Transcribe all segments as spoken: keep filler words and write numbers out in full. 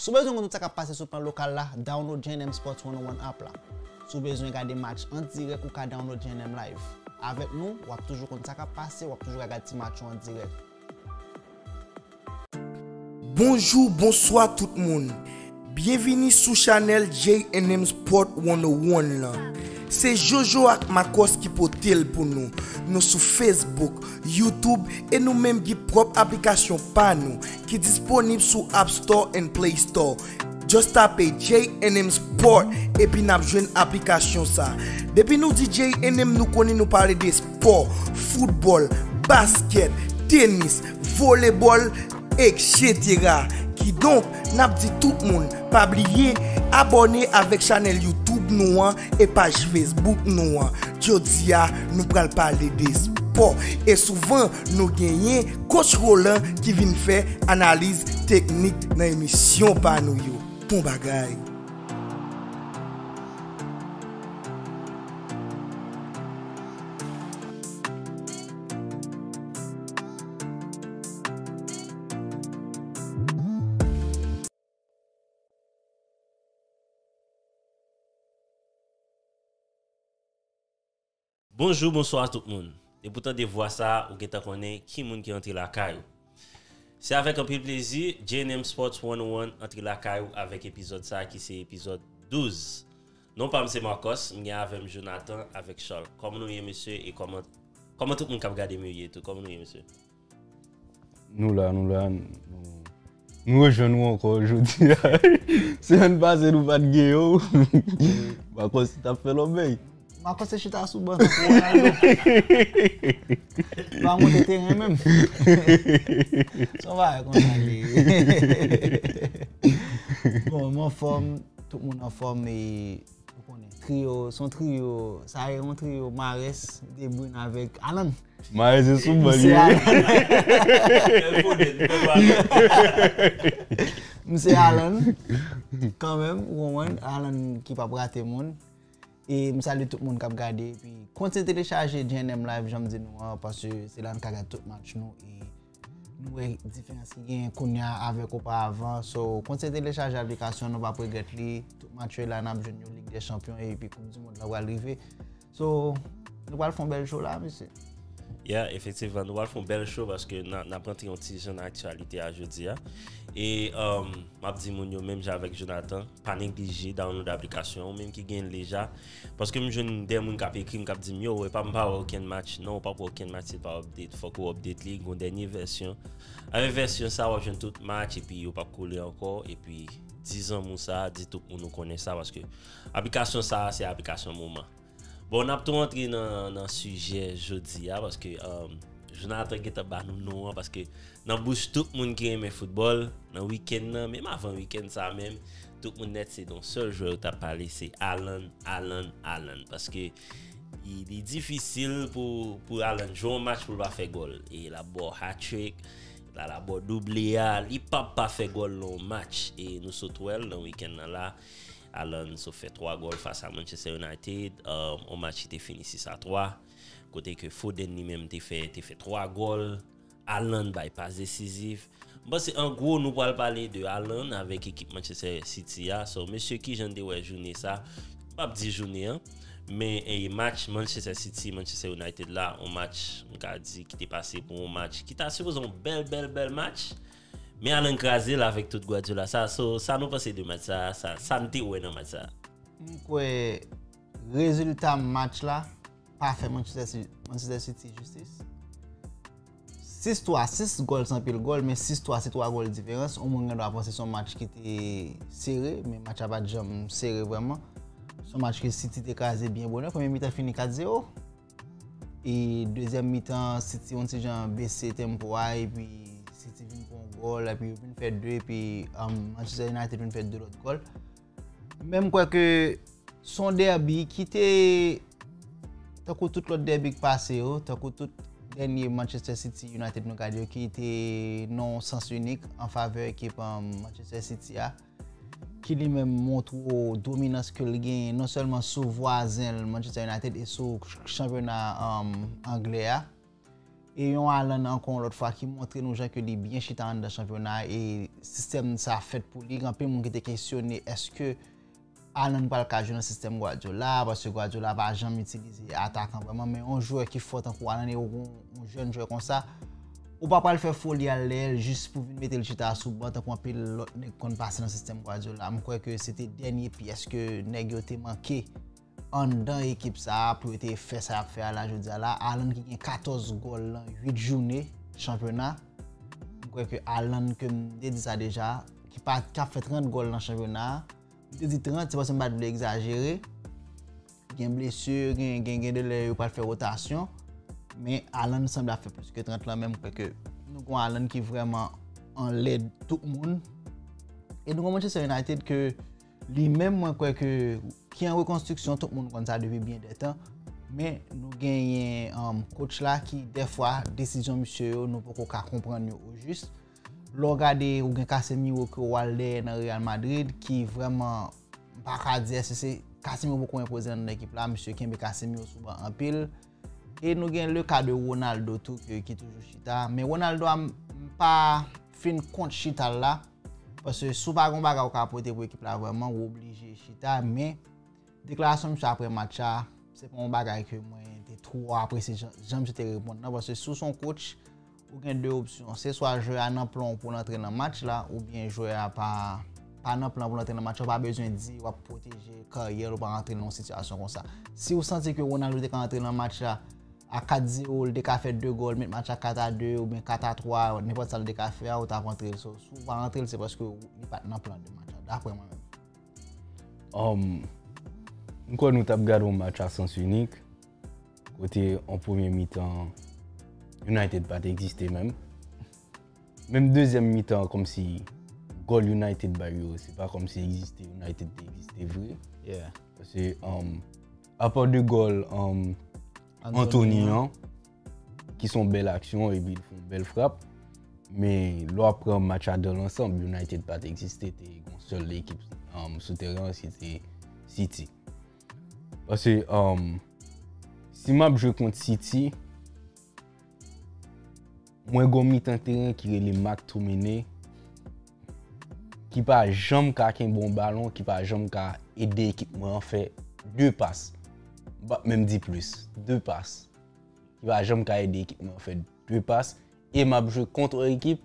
Si w bezwen konn tout sa k ap pase sou plan lokal la, download J N M Sports one oh one app la. Si w bezwen gade match an dirèk, ou ka download J N M Live. Avèk nou, w ap toujou konn sa k ap pase, w ap toujou ka gade ti match yo an dirèk. Bonjou, bonswa tout moun. Byenvini sou chanèl J N M Sport one oh one lan. Se Jojo ak Marcos ki pote l pou nou. Nou sou Facebook, YouTube e nou menm gen pwòp aplikasyon pa nou ki disponib sou App Store and Play Store. Just tape J N M Sport epi n ap jwenn aplikasyon sa. Depi nou di J N M, nou konnen nou pale de spò, foutbòl, baskèt, tenis, volebòl, et cetera. Kidonk, n ap di tout moun, pa bliye abòne avèk chanèl YouTube nou an e paj Facebook nou an. Jodi a, nou pral pale de spò. E souvan, nou genyen Coach Roland ki vin fè analiz teknik nan emisyon pa nou yo. Bon bagay! Bonjou, bonswa tout moun. Depi w tande vwa sa a, ou gentan konnen ki moun ki antre lakay ou. Se avèk anpil plezi, J N M Sports one oh one antre lakay ou avèk epizòd sa a ki se epizòd douz. Non pa m se Marcos, m gen avè m Jonathan avèk Charles. Kòman nou ye, mesye, e kòman, kòman tout moun k ap gade m yo ye tou? Kòman nou ye, mesye? Nou la, nou la, nou, nou rejwenn ou ankò jodi a. Semèn pase nou pa t gen yo. Marcos t ap fè lòbèy. Marcos te chita sou ban tankou Ronaldo. Pa monte teren menm. Se yon bagay konsa li ye. Bon, m anfòm, tout moun anfòm e ou konnen. Triyo, se yon triyo, sa e yon triyo Mares, De Bruyne avèk Haaland. Mares se sou ban li ye. M se Haaland, kanmenm, ou konprann, Haaland ki p ap rate moun. E m salye tout moun k ap gade. Epi kontinye telechaje J N M Live, jan m di nou an, paske se la n ka gade tout match nou. E nou wè diferans ki genyen kounye a avèk oparavan. So, kontinye telechaje aplikasyon, nou p ap regrèt li. Tout match yo la, n ap jwenn yo Lig dè Chanpyon epi Koup di Mond lan pral rive. So, nou pral fè yon bèl show la, mesye. Yeah, efektivman, nou pral fè yon bèl show paske n a- n ap rantre yon ti jan nan aktyalite a jodi a. E um, m ap di moun yo menm jan avèk Jonathan, pa neglije download aplikasyon an, ou menm ki gen l deja. Paske m jwenn de moun k ap ekri m, k ap di m, yo, epa m pa wè okenn match. Non, ou p ap wè okenn match si l pa update. Fòk ou update li, gon dènye vèsyon. Avèk vèsyon sa, w ap jwenn tout match, epi yo p ap kole ankò, epi di zanmi w sa, di tout moun ou konnen sa, paske aplikasyon sa, se aplikasyon moman. Bon, n ap tou antre nan, nan sijè jodi a, paske um, Jonathan gentan ba nou non an, paske nan bouch tout moun ki renmen foutbòl, nan wikenn nan, menm avan wikenn sa menm, tout moun nèt se yon sèl jwè yo t ap pale, se Haaland, Haaland, Haaland. Paske li, li difisil pou, pou Haaland jwe yon match pou l pa fè gòl. E l ap ba w hat-trick, la, l ap ba w double a, li p ap pa fè gòl nan yon match. E nou sot wè l nan wikenn nan la. Haaland sot fè twa gòl fas a Manchester United, um, yon match ki te fini sis a twa, kote ke Foden li menm te fè, te fè twa gòl, Haaland bay pas desizif. M panse an gwo nou pral pale de Haaland avèk ekip Manchester City a. So, mesye, kijan n te wè jounen sa? M p ap di jounen an, men e match Manchester City, Manchester United la, yon match, m ka di, ki te pase pou yon match ki ta sipoze yon bèl, bèl, bèl match. Men Haaland kraze l avèk tout Guardiola sa. So, sa nou panse de match sa, sa, sa n te wè nan match sa? M kwè rezilta match la pa fè Manchester City, Manchester City jistis. Sis twa, sis gòl se anpil gòl, men sis twa se twa gòl diferans. Yon moun gen dwa panse se yon match ki te sere, men match la pa t janm sere vrèman. Se yon match ke City te kraze byen bonè. Premye mitan fini kat zewo. E dezyèm mitan, City yon ti jan bese tempo a, epi City vin pran yon gòl, epi yo vin fè de, epi um, Manchester United vin fè de lòt gòl. Men m kwè ke se yon dèbi ki te, tankou tout lòt dèbi k pase yo, tankou tout dènye Manchester City United nou gade yo, ki te nan yon sans inik an favè ekip um, Manchester City a, ki li menm montre w dominans ke l genyen non sèlman sou vwazen l Manchester United e sou chanpyona um, anglè a. E yon Haaland ankò yon lòt fwa ki montre nou jan ke li byen chita anndan chanpyona a, e sistèm sa fèt pou li. Gen anpil moun ki te kesyone èske Haaland pral ka jwe nan sistèm Guardiola, paske Guardiola pa janm itilize atakan vrèman, men yon jwè ki fò tankou Haaland e ou gon yon jèn jwè konsa, ou pa pral fè foli al dèyè l jis pou vin mete l chita sou ban tankou anpil lòt nèg konn pase nan sistèm Guardiola. M kwè ke se te dènye pyès ke nèg yo te manke anndan ekip sa a pou yo te fè sa y ap fè a la jodi a la. Haaland ki gen katòz gòl nan uit jounen chanpyona. M kwè ke Haaland, ke m te di sa deja, ki pa, k ap fè trant gòl nan chanpyona a. M te di trant, se paske m pa t vle egzajere. Gen blesi, gen, gen, gen de lè yo pral fè wotasyon. Men Haaland sanble ap fè plis ke trant lan, men m kwè ke nou gon Haaland ki vrèman anlè tout moun. E nou gon Manchester United ke li menm, mwen kwè ke ki an rekonstriksyon, tout moun konn sa depi byen dè tan. Men nou genyen um, coach la ki dèfwa desizyon misye yo nou poko ka konprann yo ojis. Lè w gade ou gen Casemiro ke w al dèyè nan Real Madrid ki vrèman m pa ka di èske se Casemiro poko enpoze nan ekip la, misye kenbe Casemiro sou ban anpil. E nou gen le ka de Ronaldo tou ki, ki toujou chita. Men Ronaldo a m pa fin kont chita l la. Paske si w pa gen yon bagay ou ka pote pou ekip la vrèman, ou oblije chita. Men deklarasyon misye apre match la, se pa yon bagay ke mwen te twò apresye jan, jan misye te reponn nan. Paske si w se yon coach, ou gen de opsyon. Se swa jwè a nan plan w pou l antre nan match la, oubyen jwè a pa, pa nan plan pou l antre nan match la. Ou pa bezwen di w ap pwoteje karyè l, ou pa rantre l nan yon sitiyasyon konsa. Si w santi ke Ronaldo te ka antre nan match la, a kat zewo, li te ka fè de gòl, met match la kat a de oubyen kat a twa, nenpòt sa li te ka fè a, ou t ap antre l. So, si w pa antre l, se paske li pa t nan plan de match la, daprè mwen menm. Um, m kwè nou t ap gade yon match a sans inik, kote an premye mitan, United pa t egziste menm. Menm dezyèm mitan, kòmsi gòl United bay yo, se pa kòmsi egziste, United te egziste vre. Yeah. Paske, um, apa de gòl um, Anthony an, ki se yon bèl aksyon, epi l fè yon bèl frap. Men lè w ap pran match la dan lansanm, United pa t egziste, te yon sèl ekip um, sou teren an, se te City. Paske um, si m ap jwe kont City, mwen gon mitan teren ki rele McTominay, ki pa janm ka kenbe yon balon, ki pa janm ka ede ekip mwen an fè de pas. M p ap menm di plis, de pas. Ki pa janm ka ede ekip mwen an fè de pas. E m ap jwe kont yon ekip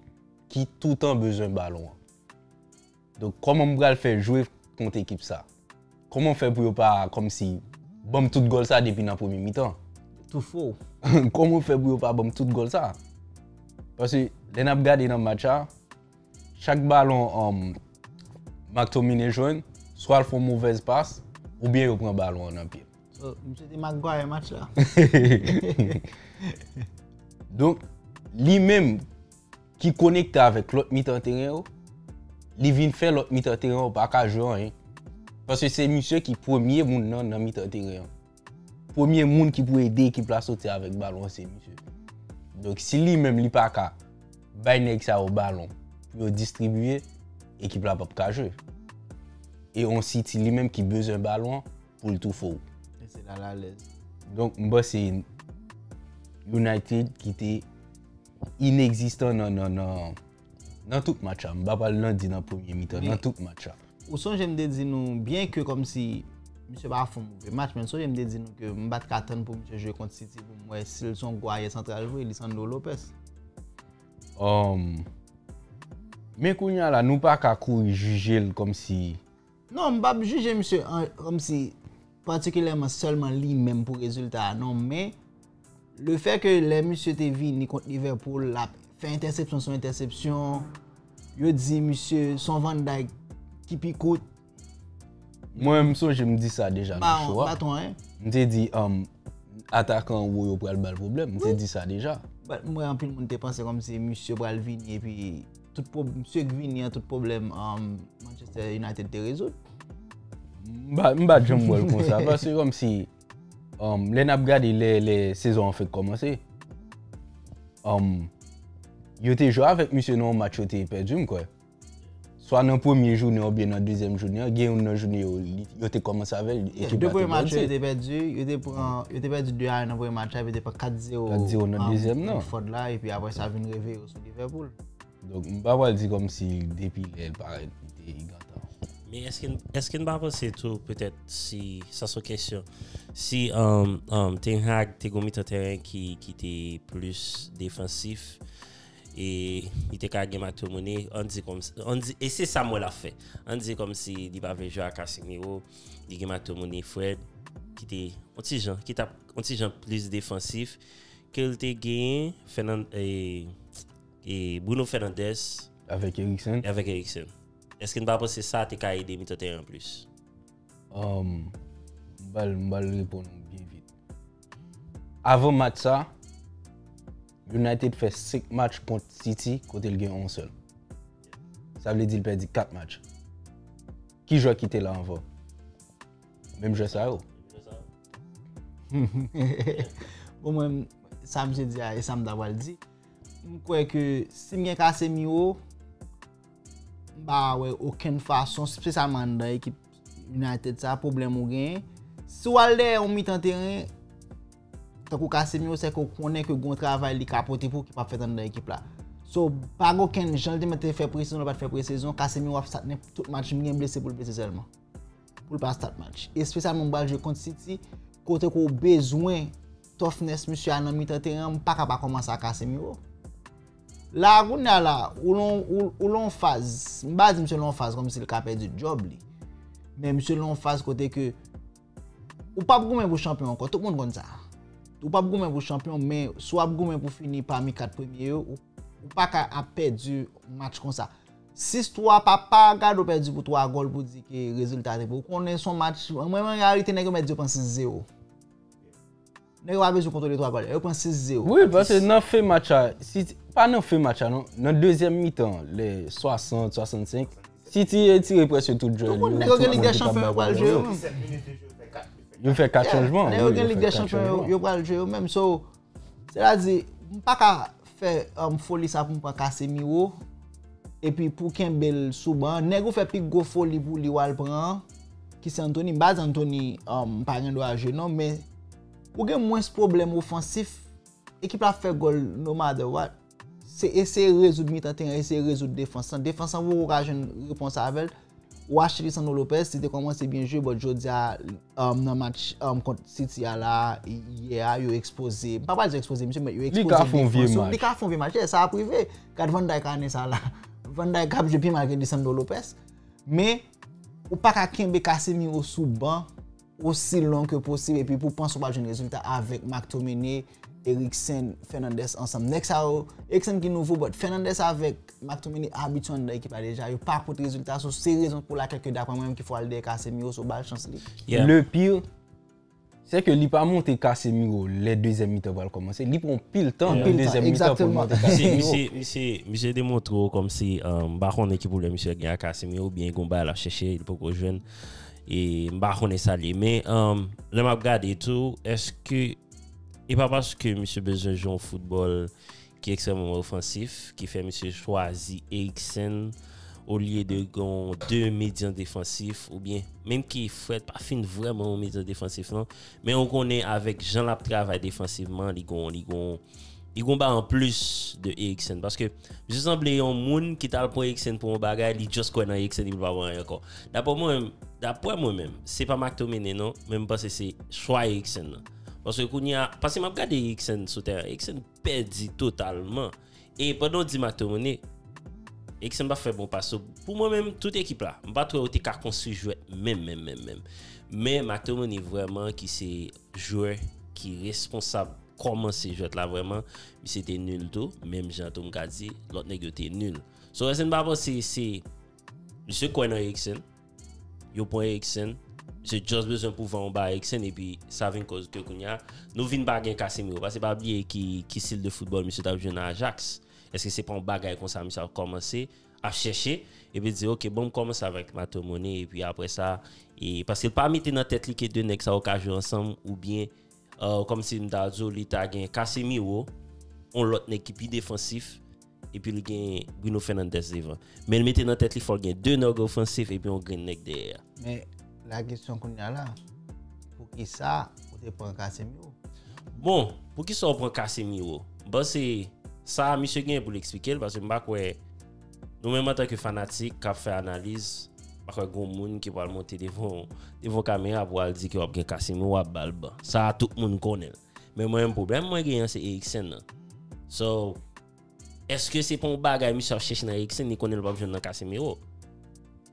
ki toutan bezwen balon an. Donk, kòman m pral fè jwe kont ekip sa? Kòman fè pou yo pa, kòmsi, ban m tout gòl sa depi nan premye mitan? Tou fo. Kòman fè pou yo pa ban m tout gòl sa? Paske, lè n ap gade nan match la, chak balon um, McTominay jwenn, swa l fè yon movèz pas, oubyen yo pran balon an nan pye l. So, misye te Maguire match la. Donk, li menm ki konekte avèk lòt mitan teren yo, li vin fè lòt mitan teren yo pa ka jwe anyen. Paske se misye ki premye moun nan nan mitan teren an. Premye moun ki pou ede ekip la soti avèk balon an se misye. Donk si li menm li pa ka bay nèg sa yo balon pou yo distribiye, ekip la p ap ka jwe. E yon City li menm ki bezwen balon an pou l toufe w. E se la l alèz. Donk m panse United ki te inegzistan nan nan nan nan tout match la. M pa pral nan di nan premye mitan, nan tout match la. Ou sonje m te di nou, byen ke kòmsi misye pa fè yon move match, men sonje m te di nou ke m pa t ka tann pou misye jwe kont City pou m wè si l se yon gwo aryè santral vre, Lisandro Lopez. Um, men kounye a la, nou pa ka kouri jije l kòmsi Non, m p ap jije misye an- kòmsi patikilèman sèlman li menm pou rezilta a non, men lefè ke lè misye te vini kont Liverpool, l ap fè entèsepsyon sou entèsepsyon, yo di misye se yon Van Dijk ki pi kout. Mwen, m sonje m di sa deja nan show a. Baton, hein? M te di um, atakan wo yo pral ba l pwoblèm. M te di sa deja. But mwen, anpil moun te panse kòmsi misye pral vini epi tout pwob- misye k vini an, tout pwoblèm um, Manchester United te rezoud. M pa m pa t janm wè l konsa. Paske kòmsi um, lè n ap gade lè, lè sezon an fèk kòmanse, um, yo te jwe avèk misye nan yon match yo te pèdi, m kwè. swa nan premye jounen oubyen nan dezyèm jounen an, gen youn nan jounen yo, li- yo te kòmanse avè l, Yeah, ekip de la te premye match yo, yo pèdi. Te pèdi, yo te pran, yo te pèdi de a nan premye match la, epi yo te pran kat zewo. Kat zewo nan dezyèm nan. Watford la, epi apre sa vin reveye yo sou Liverpool. Donk, m pa pral di kòmsi depi lè l parèt, li te igantan. Men èske n- èske n pa panse tou petèt si sa se yon kesyon, si um, um, Ten Hag te gon mitan teren ki, ki te plis defansif e li te ka gen McTominay, ann di kòm ann di, e se sa m wè l ap fè. Ann di kòmsi li pa vle jwe a Casemiro, li gen McTominay, Fred ki te yon ti jan ki t ap yon ti jan plis defansif ke l te genyen Fernan- e, e Bruno Fernandes Avèk Eriksen. e avèk Eriksen. Èske n pa panse sa te ka ede mitan teren an plis? Um, m pral m pral reponn ou byen vit. Avan match sa, United fè senk match kont City kote l gen yon sèl. Sa vle di l pèdi kat match. Ki jwè ki te la anvan? Menm jwè sa yo. Bon, mwen, sa misye di a, e sa m ta pral di. M kwè ke si m gen Casemiro, m pa wè okenn fason, espesyalman anndan ekip United sa, pwoblèm ou genyen. Si w al dèyè yon mitan teren, tankou Casemiro, se ke w konnen ke gon travay li ka pote pou ki p ap fèt anndan ekip la. So, pa gen okenn jan l te mèt te fè presezon, l pa t fè presezon, Casemiro ap stat nenpòt tout match, m gen blese pou l blese sèlman. Pou l pa stat match. Espesyalman m pral jwe kont City, kote ke w bezwen toughness misye a nan mitan teren an, m pa ka pa kòmanse a Casemiro. La, kounye a la, ou lan ou, ou lan yon faz, m pa di misye lan yon faz kòmsi l ka pèdi djòb li. Men misye lan yon faz kote ke ou p ap goumen pou chanpyon ankò, tout moun konn sa. Ou p ap goumen pou chanpyon, men si w ap goumen pou fini pami kat premye yo, ou, ou pa ka ap pèdi match konsa. Sis twa pa pa gade w pèdi pou twa gòl pou di ke rezilta te bon. Ou konnen se yon match, mwen, an reyalite, nèg yo mèt di yo pran sis zewo. Nèg yo pa bezwen kontwole twa gòl, yo pran sis zewo. Wi, paske nan fen match la, City, pa nan fen match la non, nan dezyèm mitan, lè swasant, swasannsenk, City retire prèske tout jwè yo. Nèg yo gen Lig dè Chanpyon yo pral jwe yo menm. Yo fè kat chanjman. Nèg yo gen Lig dè Chanpyon yo pral jwe yo menm. So, sètadi, m pa ka fè um, foli sa pou m pran Casemiro, epi pou kenbe l sou ban, nèg ou fè pi gwo foli pou li w al pran, ki se Anthony. M pa di Anthony um, pa gen dwa jwe non, men ou gen mwens pwoblèm ofansif. Ekip la ap fè gòl no matter what. Se eseye rezoud mitan teren, eseye rezoud defans lan. Defans lan poko ka jwenn repons avè l. Ou achte Lisandro Lopez, li te kòmanse byen jwe, but jodi a um, nan match um, kont City a la, yè a, yo ekspoze. M pa pral di ekspoze, misye, men yo ekspoze defans yo. Li ka fè yon vye match. Yeah, sa ap rive. Gad Van Dijk ane sa la. Van Dijk ap jwe pi mal ke Lisandro Lopez. Men, ou pa ka kenbe Casemiro sou ban osi long ke posib epi pou panse w pral jwenn rezilta avèk McTominay, Eriksen, Fernandes ansanm. Nèg sa yo, Eriksen ki nouvo, but Fernandes avèk McTominay abitye anndan ekip la deja, yo pa pote rezilta, so se rezon pou lakèl ke daprè mwen menm ki fò al dèyè Casemiro, so ba l chans li. Yeah. Le pire, se ke li pa monte Casemiro lè dezyèm mitan pral kòmanse. Li pran pil tan nan dezyèm mitan pou l monte Misye, Casemiro. Misye, misye, misye demontre w kòmsi, um, m pa konnen ki pwoblèm misye gen ak Casemiro, oubyen gon bagay l ap chèche, li poko jwenn. E m pa konnen sa li ye. Men, um, lè m ap gade tou, èske e pa paske misye bezwen jwe yon foutbòl ki ekstrèmeman ofansif, ki fè misye chwazi Eriksen olye de gon de medyan defansif, oubyen menm ki Fred pa fin vrèman yon medyan defansif non, men ou konnen avèk jan l ap travay defansivman, li gon, li gon, li gon bagay anplis de Eriksen, paske misye sanble yon moun ki t al pran Eriksen pou yon bagay, li just kwè nan Eriksen, li pa pran anyen ankò. Daprè mwen, daprè mwen menm, se pa McTominay non, men m panse se chwa Eriksen nan. Paske kounye a, paske m ap gade Eriksen sou tèren, Eriksen pèdi totalman. E pandan w di McTominay, Eriksen pa fè bon pas. So, pou mwen menm, tout ekip la, m pa t wè yo te ka konstwi jwèt menm, menm, menm, menm. Men McTominay vrèman ki se jwè ki responsab kòmanse jwèt la vrèman. Misye te nil tou, menm jan tou m ka di, lòt nèg yo te nil. So, èske n pa panse se misye kwè nan Eriksen, yo pran Eriksen, misye just bezwen pwouve yon bagay Eriksen, epi sa vin koz ke kounye a, nou vin pa gen Casemiro. Paske pa bliye ki, ki stil de foutbòl misye t ap jwe nan Ajax. Èske se pa yon bagay konsa misye ap kòmanse, ap chèche, epi di, ok, bon, m kòmanse avèk McTominay, epi apre sa, e, paske l pa mete nan tèt li ke de nèg sa yo ka jwe ansanm, oubyen, uh, kòmsi m ta di w, li ta gen Casemiro, yon lòt nèg ki pi defansif, epi li gen Bruno Fernandes devan. Men l mete nan tèt li fò l gen de nèg ofansif epi yon grenn nèg dèyè. Men la kesyon kounye a la, poukisa ou te pran Casemiro? Bon, poukisa w pran Casemiro? M panse sa misye gen pou l eksplike l, paske m pa kwè nou menm antanke fanatik k ap fè analiz, m pa kwè gon moun ki pral monte devan devan kamera pou al di ke w ap gen Casemiro, w ap ba l ban. Sa tout moun konnen l. Men mwen menm pwoblèm mwen genyen se Eriksen nan. So, èske se pa yon bagay misye ap chèche nan Eriksen, li konnen l p ap jwenn nan Casemiro?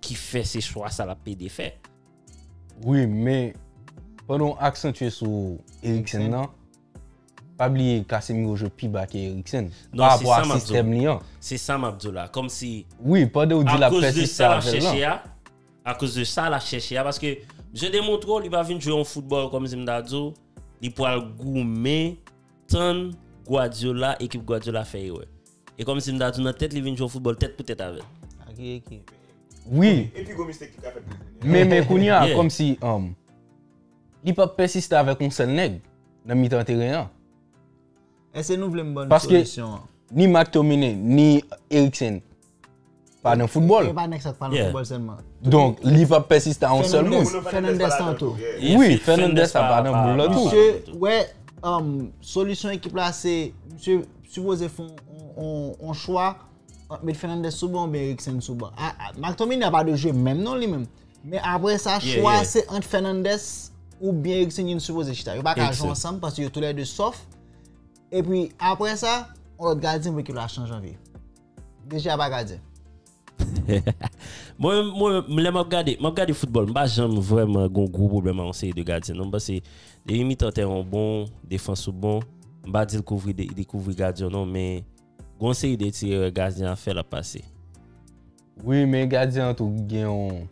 Ki fè se chwa sa l ap pede fè? Wi, men pandan w aksantye sou Eriksen nan, pa bliye Casemiro jwe pi ba ke Eriksen pa rapò a sistèm li an. Se sa m ap di w la. Kòmsi. Wi, pandan w di l ap pèsiste avè l lan. Akoz de sa l ap chèche a, paske misye demontre w li pa vin jwe yon foutbòl kòmsi m ta di w li pral goumen tann Guardiola, ekip Guardiola fè erè. E kòmsi m ta di w nan tèt li vin jwe yon foutbòl tèt pou tèt avè l. Wi. Men men kounye a kòmsi li p ap pèsiste avèk yon sèl nèg nan mitan teren an. Èske nou vle m ban n solisyon an? Ni McTominay, ni Eriksen pa nan foutbòl. E pa nèg sa k pa nan foutbòl sèlman. Donk, li p ap pèsiste a yon sèl moun. Fernandes lan tou. Wi, Fernandes la pa nan boul la tou. Misye, wè, solisyon ekip la se, misye sipoze fè yon chwa ant met Fernandes sou ban oubyen Eriksen sou ban. McTominay pa dwe jwe menm non li menm. Men apre sa, chwa se ant Fernandes oubyen Eriksen ki sipoze chita. Yo pa ka jwe ansanm paske yo toulède sòf. Epi apre sa, yon lòt gadyen pou ekip la chanje anvi. Deja pa gadyen. Mwen, mwen, lè m ap gade, m ap gade foutbòl, m pa janm vrèman gon gwo pwoblèm ak yon seri de gadyen non. M panse depi mitan tèren w bon, defans ou bon, m pa di l kouvri, li kouvri gadyen w non, men gon seri de ti erè gadyen an fè l ap pase. Wi, men gadyen an tou gen yon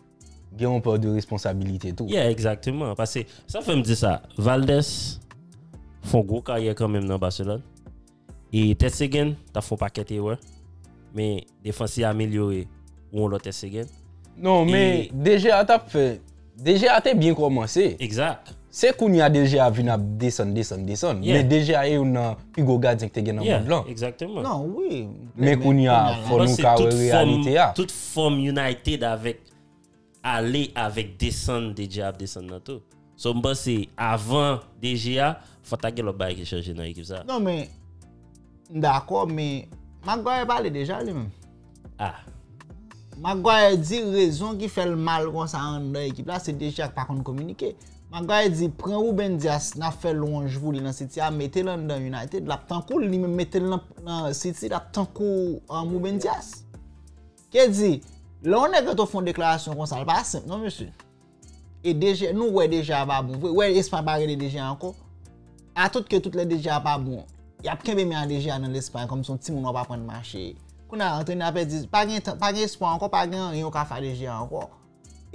gen yon pè de responsabilite tou. Yeah, egzakteman. Paske sa fè m di sa, Valdés fè yon gwo karyè kanmenm nan Barcelone. E Ter Stegen t ap fè yon pakèt erè. Men defans li amelyore pou yon lòt Ter Stegen. Non, men De Gea t ap fè De Gea te byen kòmanse. Egzak. Se kounye a De Gea vin ap desann, desann, desann. Men De Gea e youn nan pi gwo gadyen ki te gen nan mond lan. Egzakteman. Non, wi. Men kounye a, fò nou ka wè reyalite a. Tout fòm United avèk ale avèk desann De Gea ap desann nan tou. So m panse avan De Gea, fò ta gen lòt bagay ki chanje nan ekip sa. Non, men m dakò, men Maguire pale deja li menm. Ah. Maguire di rezon ki fè l mal konsa anndan ekip la, se De Gea k pa konn kominike. Maguire di pran Ruben Dias, n ap fè lwanj pou li nan City a, mete l anndan United, l ap tankou l, li menm mete l nan, nan City, l ap tankou um, Ruben Dias. Ke di, lè yon nèg gentan fè yon deklarasyon konsa, l pa senp non mesye. E De Gea, nou wè De Gea pa bon vre. Wè Espay pa rele De Gea ankò. A tout ke tout lè De Gea pa bon, y ap kenbe men an De Gea nan Lespay kòmsi yon timoun w ap aprann mache. Kounye a antrenè a pèdi, pa gen pa gen espwa ankò, pa gen anyen yo ka fè a De Gea ankò.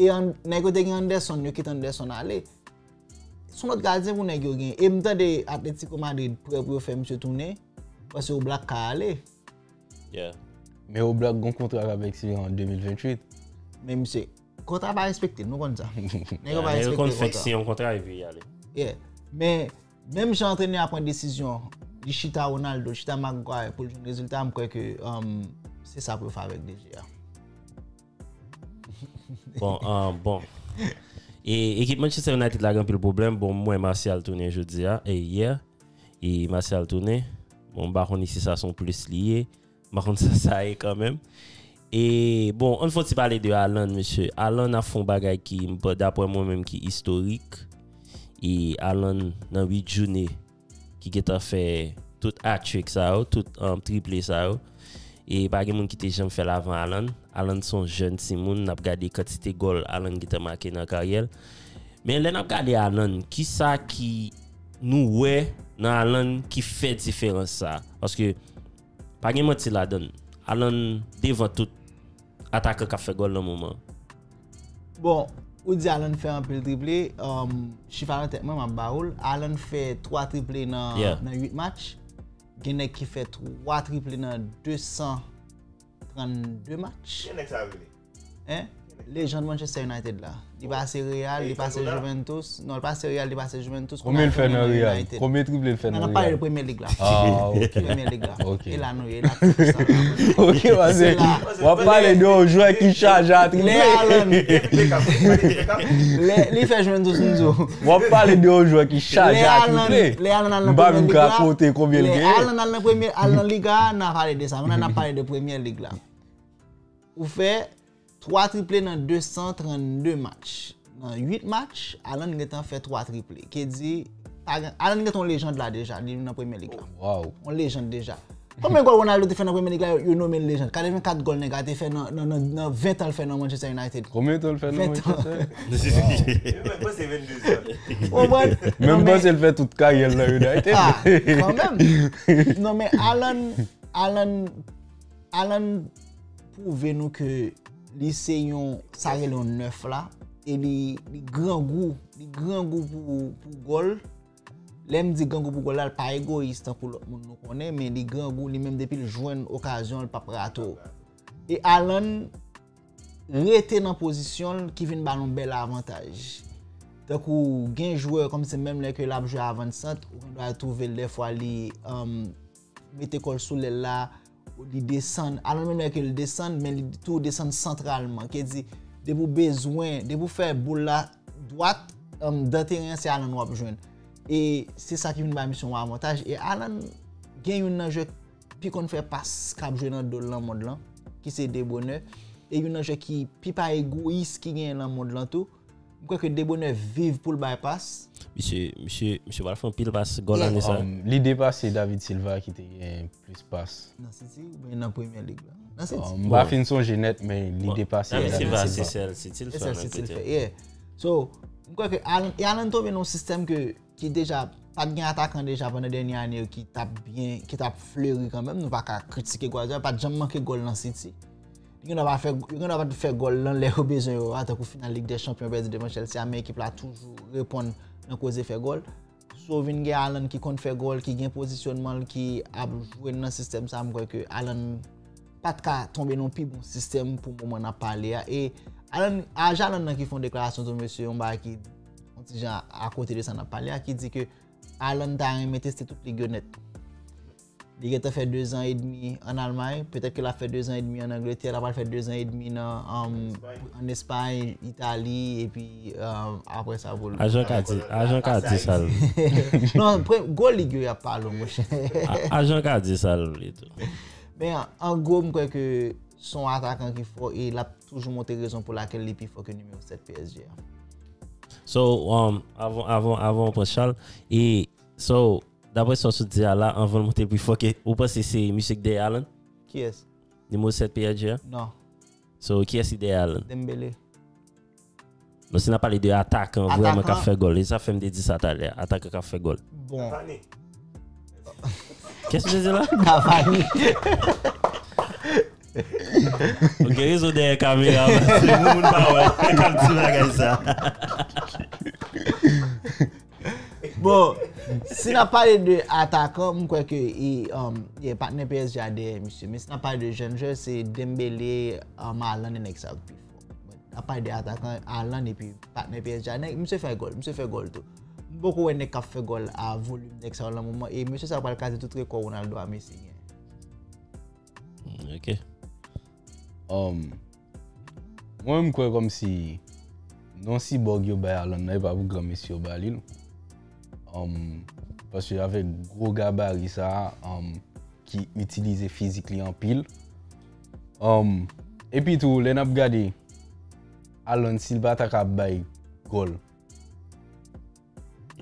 E nèg yo te gen Anderson, yo kite Anderson ale. Se yon lòt gadyen pou nèg yo gen. E m tande Atletico Madrid prè pou yo fè misye tounen, paske Oblak ka ale. Men Oblak gon kontra k ap ekspire an de mil venntuit. Men misye, kontra pa respekte, nou konn sa. Nèg yo pa respekte kontra. Nèg yo konn fèk siyen yon kontra epi y ale. Yeah. Men menm jan antrenè a pran desizyon, li chita Ronaldo, li chita Maguire pou l jwenn rezilta, m kwè ke um, se sa pou yo fè avèk De Gea. Bon, um, bon. E ekip Manchester United la gen anpil pwoblèm. Bon, m wè Martial tounen jodi a, e yè. E Martial tounen. Bon, m pa konn si sa se yon plis li ye. M pa konn sa sa ye kanmenm. E bon, ann fè yon ti pale de Haaland, mesye. Haaland ap fè yon bagay ki, dapre mwen menm, ki istorik. E Haaland, nan uit jounen, ki gentan fè tout hat-trick sa yo, tout um, triple sa yo. E pa gen moun ki te janm fè l avan Haaland. Haaland se yon jèn timoun, n ap gade kantite gòl Haaland gentan make nan karyè l. Men lè n ap gade Haaland, kisa ki nou wè nan Haaland ki fè diferans sa? Paske pa gen manti ladan l. Haaland devan tout atakan k ap fè gòl nan moman an. Bon, ou di Haaland fè anpil triple, um, chif a nan tèt mwen, m ap ba ou l. Haaland fè twa triple nan nan uit match. Gen nèg ki fè twa triple nan de san trannde match. Kiyès nèg sa rele? Hein? Lejann Manchester United la. Li pase Real, li pase Juventus. Non, li pase Real, li pase Juventus. Konbyen l fè nan Real? Konbyen triple l fè nan Real? N ap pale de Premye Lig la. Ah, ok. Premye Lig la. Ok. E la nou ye, la. Ok, pase w ap pale de yon jwè ki chaje a triple. Lè Alan. Lè, li fè Juventus, m di w. W ap pale de yon jwè ki chaje a triple. Lè Alan al nan Premye Lig la. M pa menm ka konte konbyen l genyen. Lè Alan al nan Premye, al nan Liga, n a pale de sa. Kounye a n ap pale de Premye Lig la. Ou fè twa triple nan de san trannde match. Nan uit match, Alan gentan fè twa triple. Ki di, pa gen, Alan gentan yon lejand la deja, li nan Premye Lig la. Wow. Yon lejand deja. Konbyen gòl Ronaldo te fè nan Premye Lig la, yo, yo nonmen l lejand? Katrevenkat gòl nèg la te fè nan, nan, nan, nan ven tan l fè nan Manchester United. Konbyen tan l fè nan Manchester? Mwen panse vennde zan. Ou konprann? Menm panse l fè tout karyè l nan United. Ah, kanmenm. Non, men Alan, Alan Alan pwouve nou ke li se yon, sa rele yon nèf la, e li, li grangou, li grangou pou, pou gòl. Lè m di grangou pou gòl la, l pa egoyis tankou lòt moun nou konnen, men li grangou, li menm depi l jwenn okazyon, l p ap rate w. E Alan rete nan pozisyon l ki vin ba l yon bèl avantaj. Tankou gen jwè kòmsi menm lè ke l ap jwe avansant, ou gen dwa twouve l dèfwa li, um, mete kò l sou lèl la, li desann. Alan menm lè ke l desann, men li tou desann santralman. Ki di, depi w bezwen, depi w fè boul la dwat, um, dan teren an, se Alan w ap jwenn. E se sa ki vin bay misye yon avantaj. E Alan gen youn nan jwè pi konn fè pas k ap jwe nan do l nan mond lan, ki se De Bruyne. E youn nan jwè ki pi pa egoyis ki genyen nan mond lan tou. M kwè ke De Bruyne viv pou l bay pas. Misye, misye, misye pral fè anpil pas gòl ane sa. Um, li depase David Silva ki te gen plis pas. Nan City oubyen nan Premye Lig la? Nan City. Um, m pa fin sonje nèt, men li depase David Silva. Silva, se sèl City l fè an Angletè. Yeah. So, m kwè ke Alan, e Alan tonbe nan yon sistèm ke, ki deja, pa t gen atakan deja pandan dènye ane yo ki t ap byen, ki t ap fleri kanmenm. Nou pa ka kritike Guardiola, pa t janm manke gòl nan City. Yo gen dwa pa fè, yo gen dwa pa t fè gòl nan lè yo bezwen yo a, tankou final Lig dè Chanpyon pèdi devan Chelsea a, men ekip la toujou reponn nan koze fè gòl. So, vin gen Alan ki konn fè gòl, ki gen pozisyonman l, ki ap jwe nan sistèm sa, m kwè ke Alan pa t ka tonbe nan yon pi bon sistèm pou moman n ap pale a. E Alan, aj Alan nan ki fè yon deklarasyon tou, mesye, yon bagay ki yon ti jan akote de sa n ap pale a, ki di ke Alan ta renmen teste tout lig yo nèt. Li gentan fè de zan edmi ann Almay, petèt ke l ap fè de zan edmi ann Angletè, l ap al fè de zan edmi nan, um, ann Espay, Itali, epi, um, apre sa pou l. Ajan ka di, ajan ka di sa l vle. Non, pre-, gwo lig yo y ap pale w, monchè. A-, ajan ka di sa l vle tou. Men an, an gwo, m kwè ke se yon atakan ki fò e l ap toujou montre rezon pou lakèl li pi fò ke nimewo sèt P S G a. So, um, avan, avan, avan w pran Charles, e, so, daprè sa w sot di a la, anvan l monte pi fò ke, ou panse se misye ki dèyè Alan? Kiyès? Nimewo sèt P S G a? Non. So, kiyès ki dèyè Alan? Dembélé. Non, si n ap pale de atakan vrèman k ap fè gòl. E sa fè m te di sa talè a. Atakan k ap fè gòl. Bon. Kiyès ou te di la? Cavani. Ou gen rezon dèyè kamera, paske moun, moun pa wè k ap di bagay sa. Bon, si n ap pale de atakan, m kwè ke e, um, e patnè P S G a dèyè misye. Men si n ap pale de jèn jwè, se Dembélé, um, Haaland e nèg sa yo ki pi fò. N ap pale de atakan, Haaland epi patnè P S G a. Nèg, misye fè gòl, misye fè gòl tou. M poko wè nèg k ap fè gòl a volim nèg sa yo nan moman. E mesye sa yo pral kraze tout rekò Ronaldo a Messi genyen. Mm, ok. Um, mwen, m kwè kòmsi non sibòg yo bay Haaland nan, e pa pou granmesi yo ba li, non. Um, paske avèk gwo gabari sa a, um, ki itilize fizik li anpil. Um, epi tou, lè n ap gade Haaland, si l pa ta ka bay gòl,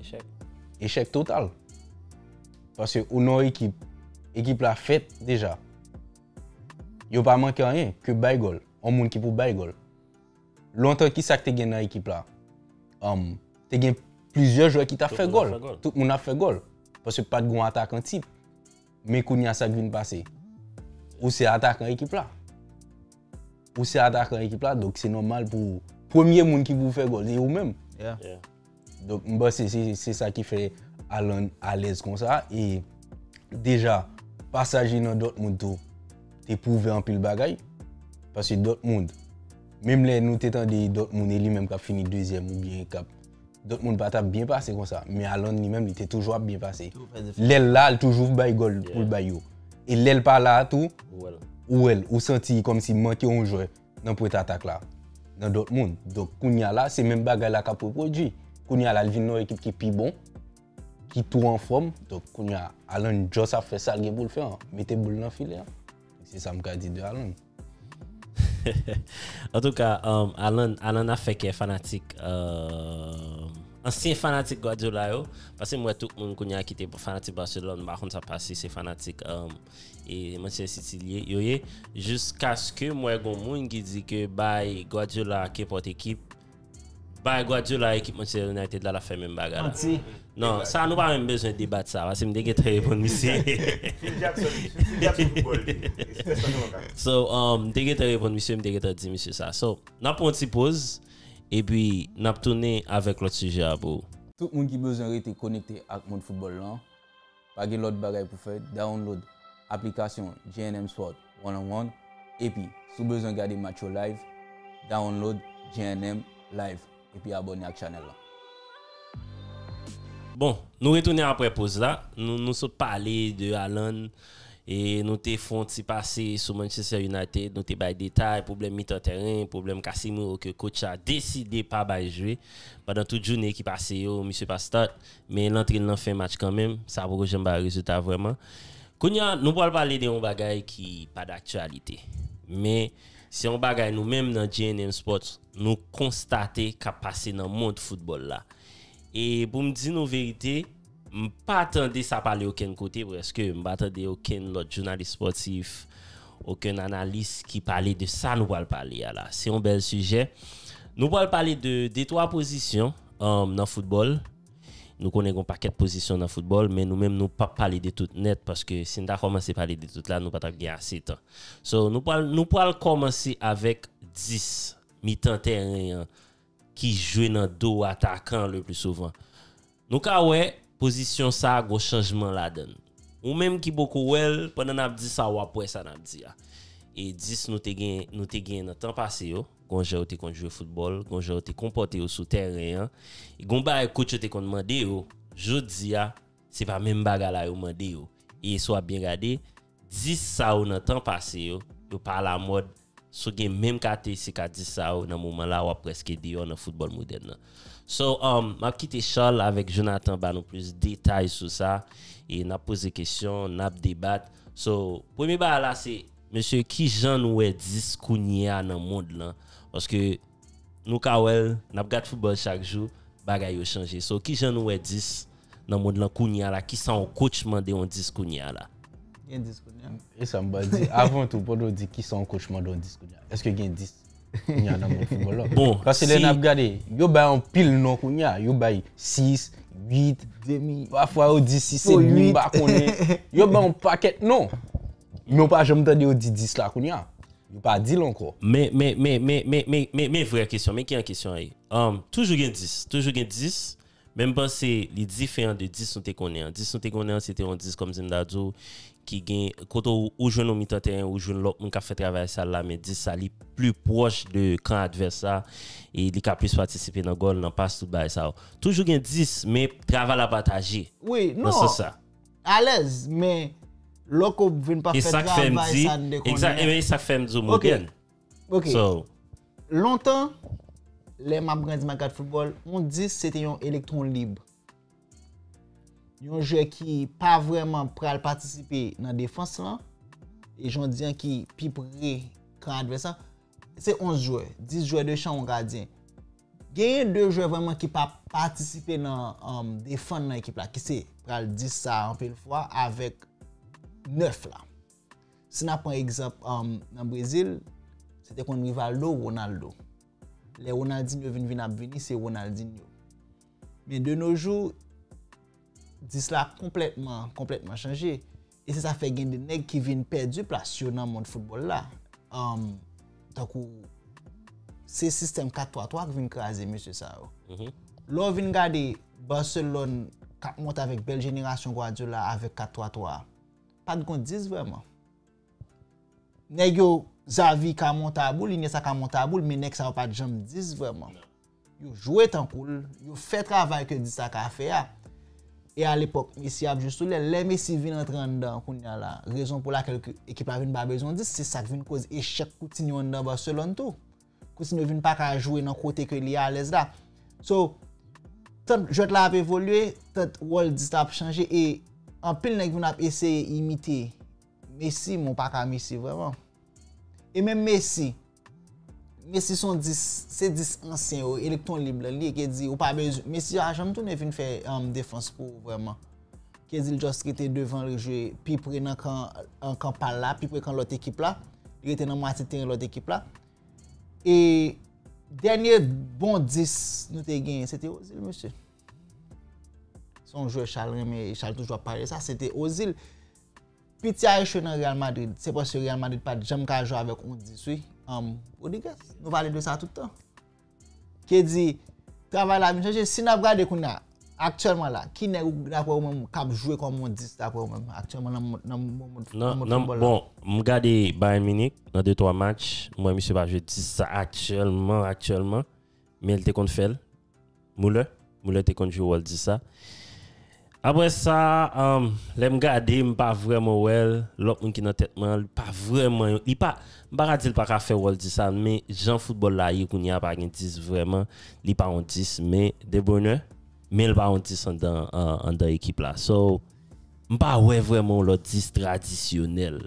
echèk. Echèk total. Paske ou nan ekip, ekip la fèt deja. Yo pa manke anyen ke bay gòl. Yon moun ki pou bay gòl. Lontan, ki sa k te gen nan ekip la? Um, te gen plizyè jwè ki t ap fè gòl. Tout moun ap fè gòl. Paske pa t gen yon atakan tip. Men kounye a, sa k vin pase? Ou se atakan ekip la. Ou se atakan ekip la, donk se nòmal pou premye moun ki pou fè gòl, se ou menm. Yeah. Yeah. Donk, m panse se, se sa ki fè Haaland alèz konsa. E deja, pasaj li nan Dortmund tou te pwouve anpil bagay. Paske Dortmund, Menm lè nou te tande Dortmund e li menm k ap fini dezyèm oubyen k ap Dortmund pa t ap byen pase konsa, men Haaland li menm li te toujou ap byen pase. Lè l la, l toujou bay gòl pou l bay yo. E lè l pa la a tou, ou wè l, ou santi kòmsi manke yon jwè nan pwent atak la, nan Dortmund. Donk, kounye a la, se menm bagay la k ap repwodui. Kounye a la, l vin nan yon ekip ki pi bon, ki tou anfòm. Donk, kounye a, Haaland just ap fè sa l gen pou l fè an, mete boul nan filè an. Se sa m ka di de Haaland. Antouka, um, Alan, Alan ap fè kè fanatik, uh, ansyen fanatik Guardiola yo. Paske m wè tout moun kounye a ki te fanatik Barcelona, m pa konn sa k pase, se fanatik um, e Manchester City li ye, yo ye. Jiskaske m wè gon moun ki di ke bay Guardiola kenpòt ekip, bay Guardiola ekip Manchester United la, l ap fè menm bagay la. Manti. Non, sa nou pa menm bezwen debat sa, paske m te gentan reponn misye. Phil Jackson, Phil Jackson football li. Respè sa nou ka. So, um, m te gentan reponn misye, m te gentan di misye sa. So, n ap pran yon ti poz, epi n ap tounen avèk lòt sijè a pou ou. Tout moun ki bezwen rete konekte ak mond foutbòl lan, pa gen lòt bagay pou fè, download aplikasyon J N M Sport One on One, epi si w bezwen gade match yo live, download J N M Live epi abòne ak chanèl lan. Bon, nou retounen apre poz la. Nou, nou sot pale de Haaland e nou te fè yon ti pase sou Manchester United. Nou te bay detay, pwoblèm mitan tèren, pwoblèm Casemiro ke coach a deside pa bay jwe. Pandan tout jounen ki pase yo, misye pa start, men l antre nan fen match kanmenm. Sa poko janm bay rezilta vrèman. Kounye a, nou pral pale de yon bagay ki pa daktyalite. Men, se yon bagay nou menm nan J N M Sports, nou konstate k ap pase nan mond foutbòl la. E pou m di nou verite, m pa tande sa pale okenn kote, prèske, m pa tande okenn lòt jounalis spòtif, okenn analis ki pale de sa nou pral pale a la. Se yon bèl sijè. Nou pral pale de de twa pozisyon, um, nan foutbòl. Nou konnen gen yon pakèt pozisyon nan foutbòl, men nou menm nou p ap pale de tout nèt, paske si n ta kòmanse pale de tout la, nou pa t ap gen ase tan. So, nou pral, nou pral kòmanse avèk dis mitan tèren an ki jwe nan do atakan le pli souvan. Nou ka wè pozisyon sa a gon chanjman ladan l. Ou menm ki poko wè l, pandan n ap di sa, w ap wè sa n ap di a. E dis nou te gen, nou te gen nan tan pase yo, gon jan yo te konn jwe foutbòl, gon jan yo te konpòte yo sou tèren an, e gon bagay coach yo te konn mande yo, jodi a, se pa menm bagay la yo mande yo. E si w ap byen gade, dis sa yo nan tan pase yo, yo pa alamòd. Si w gen menm karakteristik a dis sa yo nan moman la, w ap prèske deyò nan foutbòl modèn nan. So, um, m ap kite Charles avèk Jonathan ba nou plis detay sou sa, e n ap poze kesyon, n ap debat. So, premye bagay la se, mesye, kijan nou wè dis kounye a nan mond lan? Paske nou ka wè l, n ap gad foutbòl chak jou, bagay yo chanje. So, kijan nou wè dis nan mond lan kounye a la? Kisa yon coach mande yon dis kounye a la? Gen dis kounye a. E sa m ba di, avan tou, pandan w di kisa yon coach mande yon dis kounye a, èske gen dis kounye a nan mond foutbòl la? Bon, paske lè n ap gade, yo bay anpil non kounye a. Yo bay sis, uit, pafwa yo di sis e dmi, m pa konnen. Yo bay yon pakèt non. Men w pa janm tande yo di dis la kounye a. Yo pa di l ankò. Men, men, men, men, men, men, men, men vrè kesyon, men ki an kesyon an ye? Um, toujou gen dis, toujou gen dis, men m panse li diferan de dis nou te konnen an. Dis nou te konnen an, se te yon dis, kòmsi m ta di w, ki gen, kote w, ou jwenn yon mitan tèren, ou jwenn lòt moun k ap fè travay sal la, men dis sa, li pli pwòch de kan advès la, e li ka plis patisipe nan gòl, nan pas, tout bagay sa yo. Toujou gen dis, men travay la pataje. Wi, non. Nan sans sa. Alèz, men lè w vin pa fè travay sa n te konnen. Egzak, e sa k fè m di w m okenn. Ok. So, lontan, lè m ap grandi, m ap gad foutbòl, yon dis se te yon elektwon lib. Yon jwè ki pa vrèman pral patisipe nan defans lan, e jan w di an ki pi pre kan advès lan, se onz jwè, dis jwè de chan, yon gadyen. Genyen de jwè vrèman ki pa patisipe nan, um, defann nan ekip la, ki se pral dis sa anpil fwa avèk nèf la. Si n ap pran egzanp, um, nan Brezil, se te konn Rivaldo, Ronaldo. Lè Ronaldinho vin, vin ap vini, se Ronaldinho. Men de nos jours, dis la konplètman, konplètman chanje. E se sa fè gen de nèg ki vin pèdi plas yo nan mond foutbòl la. Um, tankou, se sistèm kat twa twa k vin kraze mesye sa yo. Lè w vin gade Barcelone k ap monte avèk bèl jenerasyon Guardiola avèk kat twa twa a, pa t gon dis vrèman. Nèg yo Xavi ka monte a boul, Iniesta ka monte a boul, men nèg sa yo pa t janm dis vrèman. Yo jwe tankou l, yo fè travay ke dis la ka fè a. E alepòk, Messi ap jwe sou lèl. Lè Messi vin antre anndan kounye a la, rezon pou lakèl ke ekip la vin pa bezwen dis, se sa k vin koz echèk Coutinho anndan Barcelone tou. Coutinho vin pa ka jwe nan kote ke li alèz la. So, tant jwèt la ap evolye, tant wòl dis la ap chanje, e anpil nèg vin ap eseye imite Messi, men w pa ka Messi vrèman. E menm Messi, Messi se yon dis, se dis ansyen yo, elektwon lib lan li ye, ki di ou pa bezwen, Messi pa janm tounen vin fè, um, defans pou ou vrèman. Ki di l just rete devan, li jwe pi pre nan kan, an kan pa l la, pi pre kan lòt ekip la, li rete nan mwatye teren lòt ekip la. E dènye bon dis nou te genyen, se te Ozil, mesye. Se yon jwè Charles renmen, Charles toujou ap pale sa, se te Ozil. Piti a echwe nan Real Madrid, se paske Real Madrid pa t janm ka jwe avèk yon dis, wi. Um, Rodriguez, nou pale de sa tout tan. Ki di, travay la vin chanje. Si n ap gade kounye a, aktyèlman la, ki nèg ou, daprè ou menm, k ap jwe kòm yon dis, daprè ou menm, aktyèlman nan mond, nan mond, nan mond foutbòl la? Bon, m gade Bayern Munich, nan de twa match, m wè misye pa jwe dis sa aktyèlman, aktyèlman, men l te konn fè l. Muller, Muller te konn jwe wòl dis sa. Apre sa, um, lè m gade, m pa vrèman wè l. Lòt moun ki nan tèt mwen, li pa vrèman, li pa, m pa ka di l pa ka fè wòl dis sa, men jan foutbòl la ye kounye a, pa gen dis vrèman. Li pa yon dis, men De Bruyne, men l pa yon dis anndan, an-, anndan ekip la. So, m pa wè vrèman yon lòt dis tradisyonèl.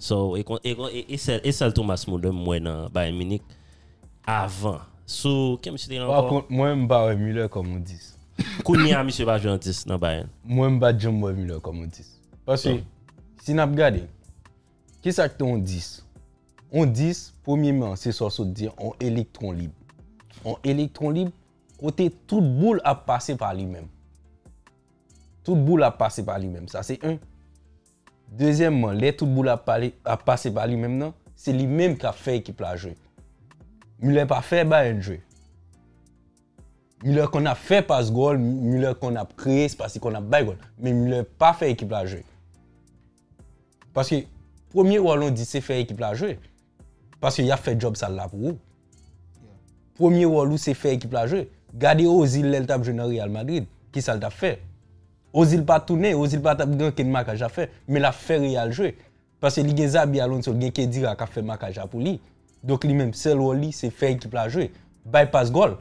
So, e kon-, e kon-, e, e sèl, e sèl Thomas Muller m wè nan Bayern Munich avan. Sou, ki misye te ye ankò? Pa kont, mwen, m pa wè Muller kòm yon dis. Kounye a, misye pa jwe an dis nan Bayern. Mwen, m pa t janm wè Muller kòm yon dis. Paske, si n ap gade, ki sa k te yon dis? Yon dis, premyèman, se sa w sot di, yon elektwon lib. Yon elektwon lib, kote tout boul ap pase pa li menm. Tout boul ap pase pa li menm. Sa se yon. Dezyèmman, lè tout boul ap pale, ap pase pa li menm nan, se li menm k ap fè ekip la jwe. Muller pa fè Bayern jwe. Muller konn ap fè pas gòl, Muller konn ap kreye espas, li konn ap bay gòl. Men Muller pa fè ekip la jwe. Paske premye wòl yon dis se fè ekip la jwe. Paske y ap fè djòb sal la pou ou. Premye wòl ou se fè ekip la jwe. Gade Ozil lè l t ap jwe nan Real Madrid. Kisa l t ap fè? Ozil pa tounen, Ozil pa t ap gen okenn makaj a fè. Men l ap fè Real jwe. Paske li gen Xabi Alonso, li gen Khedira k ap fè makaj la pou li. Donk li menm, sèl wòl li, se fè ekip la jwe. Bay pas gòl.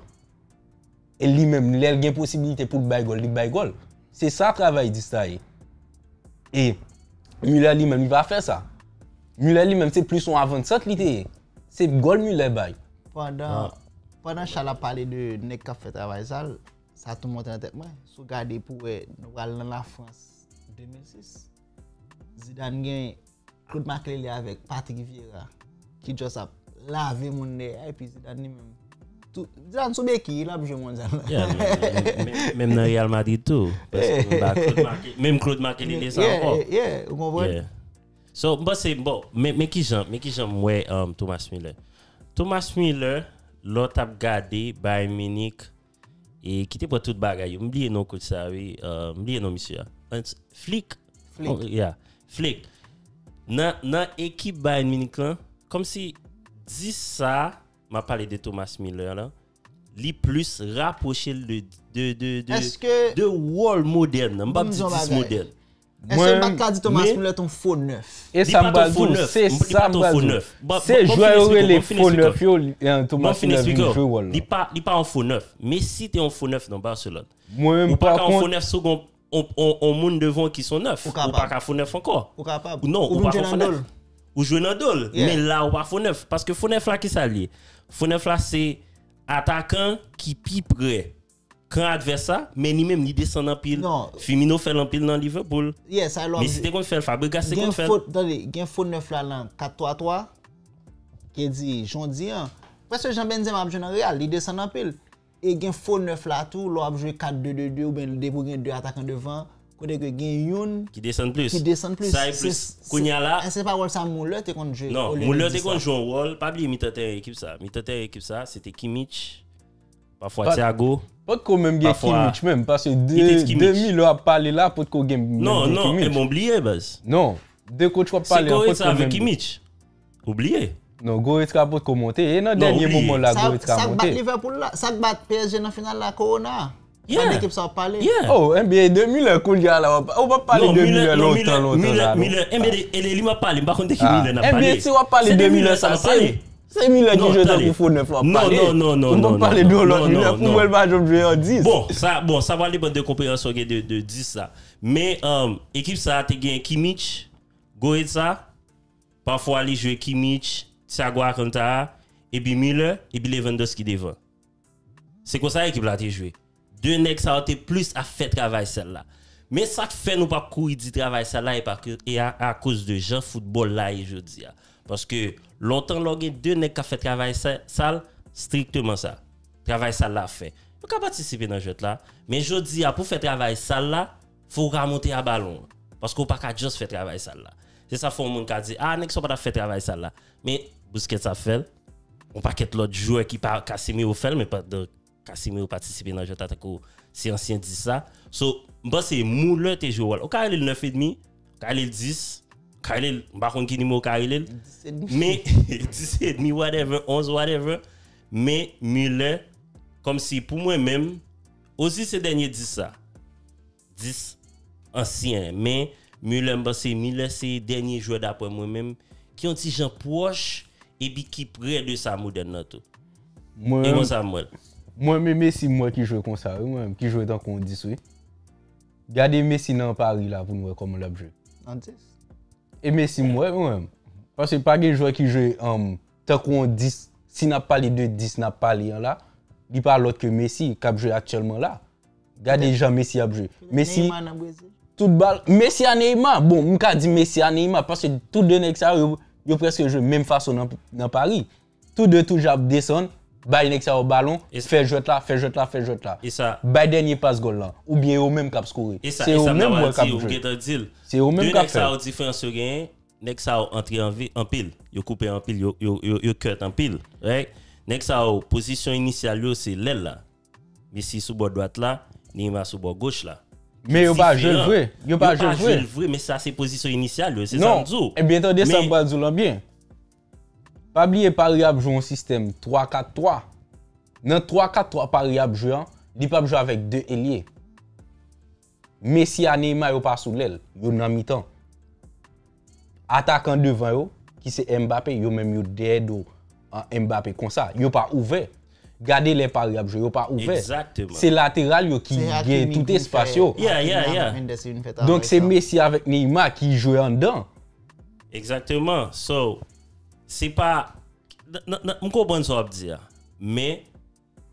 E li menm, lè l gen posibilite pou l bay gòl, li bay gòl. Se sa travay dis la ye. E Muller li menm, li pa fè sa. Muller li menm, se plis yon avannsant li te ye. Se gòl Muller bay. Pandan, pandan Charles ap pale de nèg k ap fè travay sal, sa tou monte nan tèt mwen. Si w gade pou wè, nou pral nan Lafrans de mil sis. Zidane gen Claude Makélélé avèk Patrick Vieira ki just ap lave moun dèyè, epi Zidane li menm. Tou, Zidane sou beki, l ap jwe mondyal la. Yeah, men, men, men, menm nan Real Madrid tou. Paske m ba Claude Maké-, menm Claude Makélélé sa ankò. Yeah, yeah, ou konprann? Yeah. So, m panse, bon, men, men kijan, men kijan m wè, um, Thomas Muller. Thomas Muller, lè w t ap gade Bayern Munich, e ki te pran tout bagay yo. M bliye non coach sa, wi. Euh, m bliye non misye a. Hans Flick? Flick. Oh, yeah. Flick. Nan, nan ekip Bayern Munich lan, kòmsi dis sa, m ap pale de Thomas Muller lan, li plis rapwoche l de, de, de, de, de wòl modèn nan. M p ap di dis modèn. Èske m pa t ka di Thomas Muller t on fo nèf? E sa m pral di w, se sa m pral di w. Se jwè yo rele fo nèf yo, Thomas Muller vin jwe wòl la. Li pa, li pa on fo nèf. Messi te on fo nèf nan Barcelone. Ou pa ka on fo nèf si w gen on, on, on moun devan w ki se on nèf. Ou pa ka fo nèf ankò. Ou kapab. Non, ou pa ka fo nèf. Ou jwe nan do l. Men la, ou pa fo nèf. Paske fo nèf la, ki sa l ye? Fo nèf la, se atakan ki pi pre kan advès la, men li menm li desann anpil. Firmino fè l anpil nan Liverpool. Messi te konn fè l, Fabregas te konn fè l. Tande, gen fo nèf la nan kat twa twa, ki di, jan w di an, prèske jan Benzema ap jwe nan Real, li desann anpil. E gen fo nèf la tou, lè w ap jwe kat de de de, oubyen depi w gen de atakan devan, kote ke gen youn ki desann plis. Ki desann plis. Sa e plis. Kounye a la, se pa wòl sa Muller te konn jwe. Non, Muller te konn jwe yon wòl, pa bliye mitan teren ekip sa. Mitan teren ekip sa, se te Kimmich, pafwa Thiago. Potko menm gen Kimmich menm, paske de, de Muller ap pale la, potko gen menm gen Kimmich. Non, non, e bon, bliye, baz. Non, de coach w ap pale an, potko menm gen Kimmich. Ou bliye. Non, Goretzka potko monte. E nan dènye moman la, Goretzka monte. Sa k bat Liverpool la, sa k bat P S G nan final la, Corona. Ban ekip sa w ap pale. Oh, N B A de Miller kounye a la, w ap pale de Miller lontan, lontan la. Miller, Miller, N B A de, e de li m ap pale, m pa konn de ki Miller n ap pale. N B A si w ap pale de Miller sa, se, se Miller ki jwe tankou fo nèf w ap pale. Ou p ap pale de yon lòt Miller, pou mwen l pa janm jwe an dis. Bon, sa, bon, sa pral depann de konpreyansyon w gen de, de dis la. Men, um, ekip sa a te gen Kimmich, Goretzka, pafwa li jwe Kimmich, Thiago Alcantara, epi Miller, epi Lewandowski devan. Se konsa ekip la te jwe. De nèg sa yo te plis ap fè travay sal la. Men sa k fè nou p ap kouri di travay sal la e pa ke, e a, akoz de jan foutbòl la ye jodi a. Paske lontan lè w gen de nèg k ap fè travay sa, sal, strikteman sa. Travay sal la ap fè. Yo ka patisipe nan jwèt la, men jodi a pou fè travay sal la, fò w ka monte a balon an. Paske w pa ka just fè travay sal la. Se sa fè yon moun ka di, ah, nèg sa yo pa t ap fè travay sal la. Men Busquets ap fè l. Yon pakèt lòt jwè ki pa Casemiro fè l, men pandan Casemiro patisipe nan jwèt la tankou se ansyen dis la. So, m panse Muller te jwe wòl. Ou ka rele l nèf edmi, ou ka rele l dis, ou ka rele l, m pa konn ki nimewo ou ka rele l. Men, dis edmi, whatever, onz, whatever. Men Muller, kòmsi pou mwen menm, Ozil se dènye dis la. Dis ansyen. Men Miller, m panse Miller se dènye jwè daprè mwen menm ki yon ti jan pwòch epi ki prè de sa modèn nan tou. E konsa m wè l. Mwen men Messi m wè ki jwe konsa wi mwen menm, ki jwe tankou yon dis wi. Gade Messi nan Paris la pou n wè kòman l ap jwe. An dis? E Messi m wè wi mwen menm. Paske pa gen jwè ki jwe um, tankou yon dis, si n ap pale de dis n ap pale an la, li pa lòt ke Messi k ap jwe aktyèlman la. Gade jan Messi ap jwe. Messi, tout bal, Messi a Neymar. Bon, m ka di Messi a Neymar, paske tou de nèg sa yo, yo, yo prèske jwe menm fason nan, nan Paris. Tou de toujou ap desann, bay nèg sa yo balon, fè jwèt la, fè jwèt la, fè jwèt la. Bay dènye pas gòl lan. Oubyen yo menm k ap skore. Se yo menm m wè k ap jwe. Se yo menm k ap fè l. Nèg sa yo antre anvi-, anpil. Yo koupe anpil, yo, yo, yo, yo cut anpil. Right? Nèg sa yo, pozisyon inisyal yo, se lèl la. Messi sou bò dwat la, Neymar sou bò goch la. Men yo pa jwe l vre. Yo pa jwe l vre. Yo pa jwe l vre, men sa se pozisyon inisyal yo, se sa m di w. Non. Ebyen, tande sa m pral di w lan byen. Pa bliye Paris ap jwe yon sistèm twa kat twa. Nan twa kat twa Paris ap jwe an, li p ap jwe avèk de elye. Messi a Neymar yo pa sou lèl, yo nan mitan. Atakan devan yo, ki se Mbappé, yo menm yo dèyè do a Mbappé konsa, yo pa ouvè. Gade lè Paris ap jwe, yo pa ouvè. Se lateral yo ki gen tout espas yo. Donk se Messi avèk Neymar ki jwe anndan. Egzakteman. So, se pa, m konprann sa w ap di a. Men,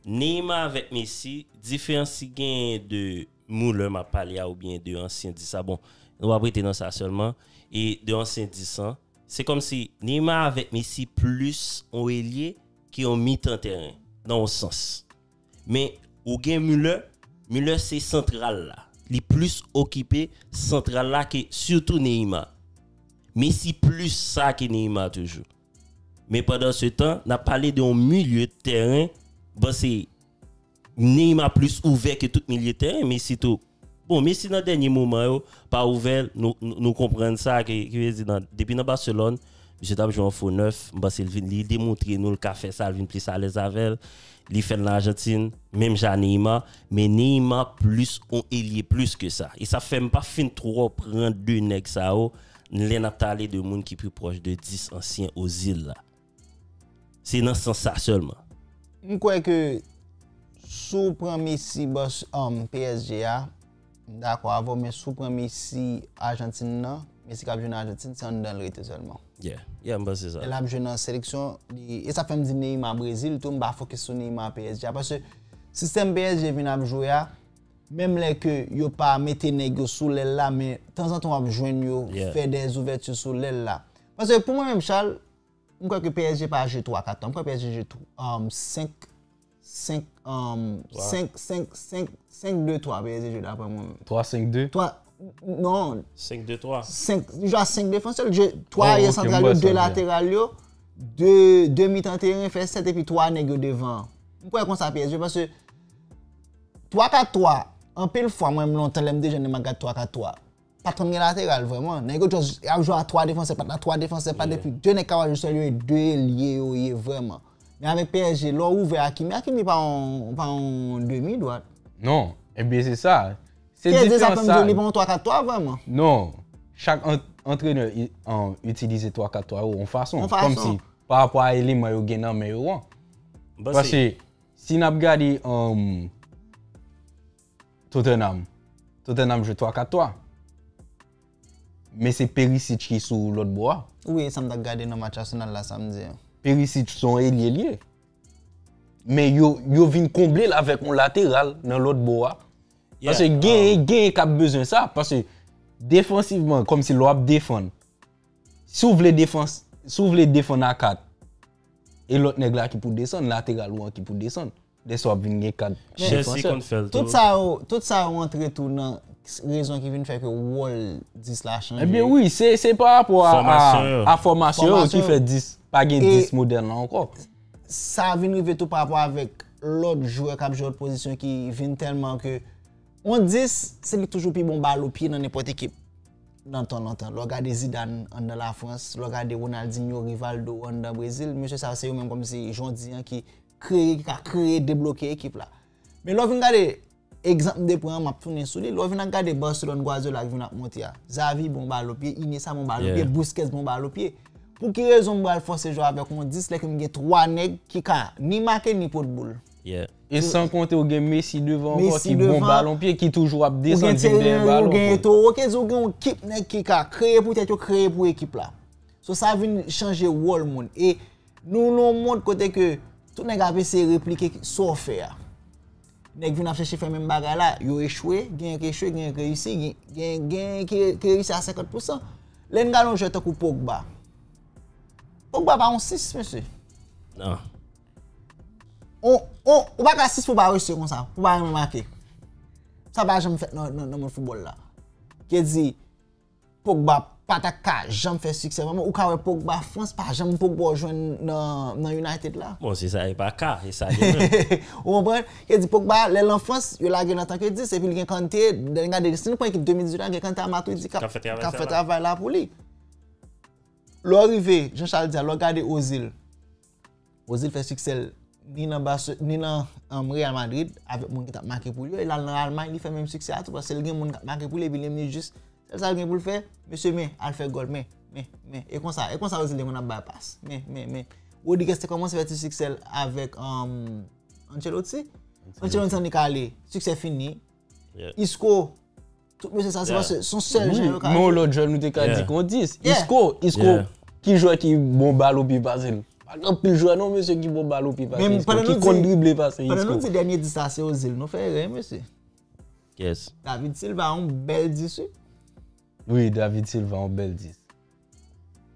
Neymar avèk Messi, diferans ki genyen de Muller m ap pale a oubyen de ansyen dis sa, bon, nou p ap rete nan sa sèlman, e de ansyen dis lan, se kòmsi Neymar avèk Messi plis yon elye ke yon mitan tèren, nan yon sans. Men, ou gen Muller, Muller se santral la. Li plis okipe santral la ke sitou Neymar. Messi plis sa ke Neymar toujou. Men pandan se tan, n ap pale de yon milye tèren, bon, se Neymar plis ouvè ke tout milye tèren, Messi tou. Bon, Messi nan dènye moman yo, pa ouvè, nou, nou, nou konprann sa, ki, ki vle di nan, depi nan Barcelone, misye t ap jwe an fo nèf, m panse l vin, li demontre nou l ka fè sa, l vin plis alèz avè l. Li fè l nan Ajantin, menm jan a Neymar, men Neymar plis yon elye plis ke sa. E sa fè m pa fin twò pran de nèg sa yo, lè n ap pale de moun ki pi pwòch de dis ansyen Ozil la. Se nan sans sa sèlman. M kwè ke si w pran Messi bòs, um, P S G a, m dakò avè w, men si w pran Messi Ajantin nan, Messi k ap jwe nan Ajantin, se anndan l rete sèlman. Yeah, yeah, m panse sa. Lè l ap jwe nan seleksyon, li, e sa fè m di Neymar Brezil tou, m pa fokis sou Neymar P S G a, paske sistèm P S G vin ap jwe a, menm lè ke yo pa mete nèg yo sou lèl la, men tanzantan w ap jwenn yo fè dè zouvèti sou lèl la. Paske pou mwen menm, Charles, m kwè ke P S G pa jwe twa kat twa. M kwè P S G jwe tw-, um, senk, senk, um, senk, senk, senk, senk de twa P S G jwe daprè mwen menm. Twa senk de? Twa, non. Senk de twa. Senk, li jwe a senk defansè, li jwe twa arye santral yo, de lateral yo, de, de mitan teren, fè sèt epi twa nèg yo devan an. M kwè konsa P S G, paske twa kat twa, anpil fwa, mwen menm lontan, lè m te jèn, m ap gad twa kat twa. pa t konn gen lateral vrèman. Nèg yo just ap jwe a twa defansè, pa t la twa defansè, pa t epi de nèg k ap jwe sèl yo e de elye yo ye vrèman. Men avèk P S G, lè w ouvè Hakimi, Hakimi pa yon, pa yon demi dwat. Non, ebyen se sa. Se diferans sa. Li pa yon twa kat twa vrèman. Non, chak antrenè itilize twa kat twa yo yon fason. Yon fason. Kòmsi pa rapò a eleman yo gen nan men yo an. Paske si n ap gade Tottenham, Tottenham jwe twa kat twa. Men se Perisic ki sou lòt bò a. Wi, sa m t ap gade nan match Arsenal la samdi an. Perisic se yon elye li ye. Men yo, yo vin konble l avèk yon lateral nan lòt bò a. Paske genyen, genyen k ap bezwen sa. Paske defansivman, kòmsi lè w ap defann, si w vle defans, si w vle defann a kat, e lòt nèg la ki pou desann, lateral ou an ki pou desann. Dèfwa w ap vin gen kat defansè. Tout sa yo, tout sa yo antre tou nan rezon ki vin fè ke wòl dis la chanje. Ebyen wi, se, se pa rapò a, a, a fòmasyon yo ki fè dis, pa gen dis modèl la ankò. Sa vin rive tou pa rapò avèk lòt jwè k ap jwe lòt pozisyon ki vin tèlman ke yon dis, se li k toujou pi bon bal o pye nan nenpòt ekip. Nan tan lontan. Lè w gade Zidane anndan Lafrans, lè w gade Ronaldinho, Rivaldo anndan Brezil, mesye sa yo se yo menm kòmsi jan w di an ki kreye, ki ka kreye, debloke ekip la. Men lè w vin gade egzanp m te pran an, m ap tounen sou li, lè w vin ap gade Barcelone Guardiola ki vin ap monte a, Xavi bon bal o pye, Iniesta bon bal o pye, Busquets bon bal o pye. Pou ki rezon m pral fòse jwe avèk yon dis lè ke m gen twa nèg ki ka ni make ni pot boul? E san konte ou gen Messi devan ankò ki bon balon pye, ki toujou ap desann vin dèyè balon. Ou gen Eto'o, ou gen yon ekip nèg ki ka kreye pou tèt yo, kreye pou ekip la. So sa vin chanje wòl moun. E nou nan yon mond kote ke tout nèg ap eseye replike sa w fè a. Nèg vin ap chèche fè menm bagay la, yo echwe, genyen ki echwe, genyen ki reyisi, genyen, genyen ki, ki reyisi a senkant pousan. Lè n gade yon jwè tankou Pogba. Pogba pa yon sis, mesye. Non. On, on, ou pa ka sis pou pa reyisi konsa, pou pa renmen make. Sa pa janm fèt nan, nan, nan mond foutbòl la. Ki di, Pogba pa ta ka janm fè siksè vrèman. Ou ka wè Pogba Frans pa janm Pogba w jwenn nan, nan United la. Bon, se sa, e pa ka, e sa li menm. Ou konprann? Ki di Pogba, lè l an Frans, yo lage l antanke dis, epi l gen Kanté, lè n gade, si nou pran ekip de mil dizuit la, gen Kanté a Matuidi k ap fè travay la pou li. Lè w rive, Jean Charles di a, lè w gade Ozil, Ozil fè siksè l ni nan Barce, ni nan um, Real Madrid avèk moun ki t ap make pou l yo. E l al nan Almay, li fè menm siksè a tou, paske l gen moun k ap make pou li, epi li menm li jis, sèl sa l gen pou l fè, mesye, men, al fè gòl, men, men, men. E konsa, e konsa Ozil te konn ap bay pas. Men, men, men. Rodriguez te kòmanse fè ti siksè l avèk um, Ancelotti. Ancelotti annik ale, siksè fini. Isco, tout mesye sa se paske se yon sèl jan yo ka jwe. Men yon lòt jwè nou te ka di kon dis. Isco, Isco, ki jwè ki bon bal o pye pase l? Pa gen anpil jwè non mesye ki bon bal o pye pase Isco, ki konn drible pase Isco. Pandan nou di dènye dis la se Ozil, nou fè erè mesye. David Silva yon bèl dis wi. Wi, David Silva yon bèl dis.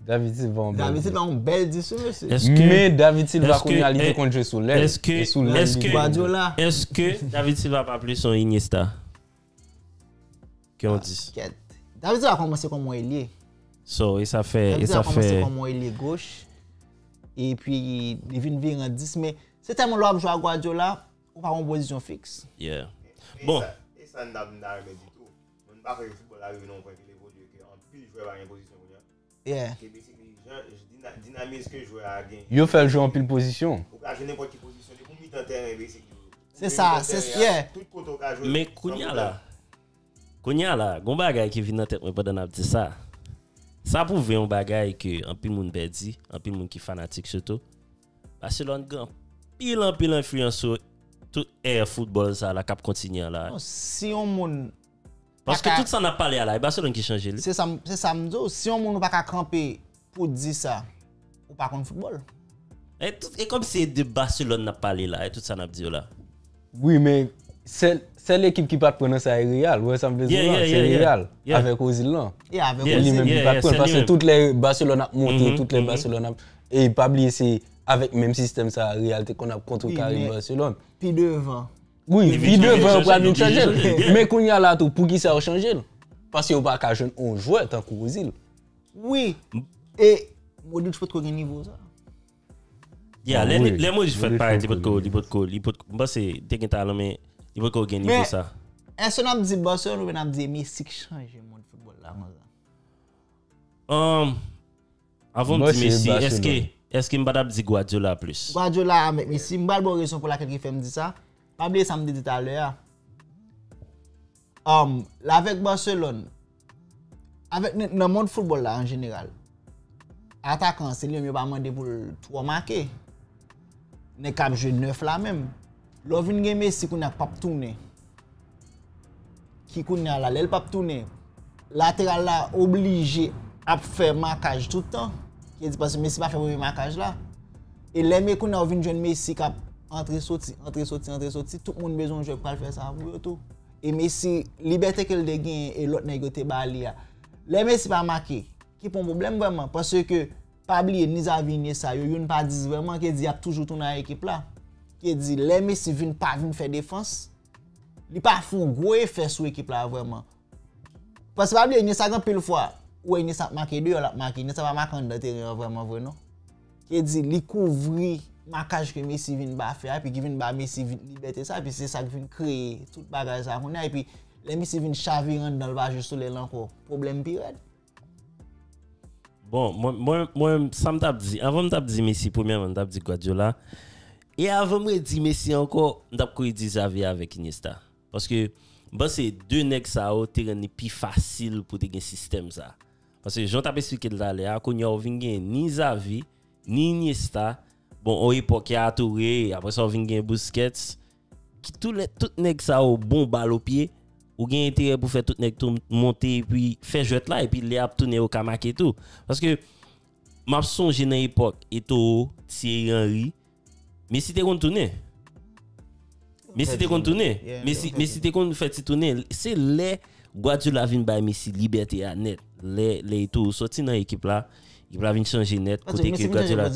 David Silva yon bèl dis. David Silva yon bèl dis wi mesye. Men David Silva kounye a li te konn jwe sou lèl. E sou lèl li jwe. Guardiola. Èske David Silva pa plis yon Iniesta? Ke yon dis. David Silva kòmanse kòm yon elye. So, e sa fè, e sa fè. David Silva kòmanse kòm yon elye goch. Epi li vin vire an dis, men se tèlman lè w ap jwe a Guardiola, ou pa gen yon pozisyon fiks. Yeah. Bon. E sa n ta renmen di tou. Moun pa kwè ke foutbòl la rive nan yon pwen ke l evolye ke anpil jwè pa gen pozisyon kounye a. Yeah. Ke basically, jan, dina, dinamiz ke jwè a genyen. Yo fè l jwe anpil pozisyon. Ou ka jwe nenpòt ki pozisyon, depi w mitan tèren, basically. Se sa, se, yeah. Tout kote w ka jwe. Men kounye a la, kounye a la, gon bagay ki vin nan tèt mwen pandan n ap di sa. Sa pwouve yon bagay ke anpil moun pèdi, anpil moun ki fanatik sitou. Barcelone gen anpil, anpil enfliyans sou tout ère foutbòl sa la k ap kontinye an la. Non, si yon moun Paske tout sa n ap pale a la, e Barcelone ki chanje li. Se sa m, se sa m di w, si yon moun ou pa ka kanpe pou di sa, ou pa konn foutbòl. E tout, e kòmsi e de Barcelone n ap pale la, e tout sa n ap di yo la. Wi, men sèl, sèl ekip ki pa t pran nan sa e Real, ou wè sa m vle di w la, se Real, avèk Ozil lan. E avèk Ozil. Se li menm ki pa t pran l, paske tout lè Barcelone ap monte, tout lè Barcelone ap, e pa bliye se avèk menm sistèm sa Real te konn ap kontrekare Barcelone. Pi devan. Wi, pi devan yo pral vin chanje l. Men kounye a la tou, poukisa yo chanje l? Paske yo pa ka jwenn yon jwè tankou Ozil. Wi. E Modric potko gen nivo sa. Ya, lè, lè Modric fèk parèt, li potko, li potko, li potko, m panse te gen talan, men li potko gen nivo sa. Èske n ap di Barcelone oubyen n ap di Messi k chanje mond foutbòl la konsa? Um, avan m di Messi, èske èske m pa t ap di Guardiola plis? Guardiola avèk Messi, m pral ba w rezon pou lakèl ki fè m di sa. Pa bliye sa m te di talè a. Um, avèk Barcelone, avèk nan mond foutbòl la an jeneral, atakan se li menm yo pa mande pou l twò make. Nèg k ap jwe nèf la menm. Lè w vin gen Messi kounye a k p ap tounen. Ki kounye a la, lè l p ap tounen, lateral la oblije ap fè makaj tout tan. Ki di paske Messi pa fè premye makaj la. E lè men kounye a w vin jwenn Messi k ap antre soti, antre soti, antre soti, tout moun bezwen yon jwè k pral fè sa pou yo tou. E Messi, libète ke l te genyen e lòt nèg yo te ba li a. Lè Messi pa make, ki pon pwoblèm vrèman. Paske, pa bliye, ni Xavi, Iniesta, yo youn pa dis vrèman, ki di y ap toujou tounen a ekip la. Ki di, lè Messi vin pa vin fè defans, li pa fè yon gwo efè sou ekip la vrèman. Paske pa bliye, Iniesta gen anpil fwa, ou wè Iniesta ap make deyò, l ap make. Iniesta pa make anndan teren an vrèman vre non. Ki di, li kouvri makaj ke Messi vin pa fè a, epi ki vin ba Messi vin libète sa, epi se sa k vin kreye tout bagay sa kounye a, epi lè Messi vin chavire anndan, l pa jwe solèy la ankò, pwoblèm pi rèd. Bon, mwen, mwen, mwen, sa m t ap di, avan m t ap di Messi, premyèman, m t ap di Guardiola. E avan m redi Messi ankò, m t ap ko redi Xavi avèk Iniesta. Paske m panse de nèg sa yo te rann li pi fasil pou te gen sistèm sa. Paske jan w t ap esplike l talè a, kounye a w vin gen ni Xavi, ni Iniesta. Bon, yon epòk Yaya Touré, apre sa w vin gen Busquets. Ki tou lè, tout nèg sa yo bon bal o pye, ou gen enterè pou fè tout nèg tou monte epi fè jwèt la, epi lè y ap tounen yo ka make tou. Paske m ap sonje nan epòk Eto'o, Thierry Henry, Messi te konn tounen. Messi te konn tounen. Messi, Messi te konn fè ti tounen. Se lè Guardiola vin bay Messi libète a nèt. Lè, lè Eto'o soti nan ekip la, ekip la vin chanje nèt. Kote ke Guardiola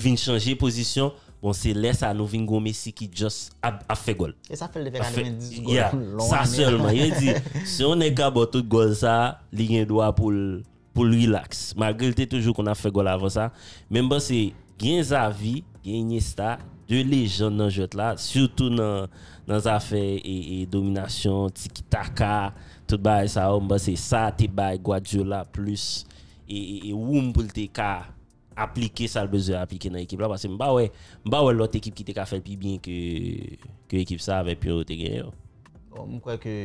vin chanje pozisyon. Bon, se lè sa nou vin gon Messi ki just ap, ap fè gòl. E sa fè l te fè katrevenndis gòl. Sa sèlman. Yo di, se yon nèg ka ba w tout gòl sa, li gen dwa pou l pou l rilaks. Malgre l te toujou konn ap fè gòl avan sa. Men m panse gen Xavi, gen Iniesta, de lejann nan jwèt la, sitou nan, nan zafè e, e dominasyon, tiki-taka, tout bagay sa yo. M panse sa te bay Guardiola plis e, e, e woum pou l te ka aplike sa l bezwen aplike nan ekip la. Paske m pa wè, m pa wè lòt ekip ki te ka fè l pi byen ke, ke ekip sa avèk pyon yo te genyen yo. Bon, m kwè ke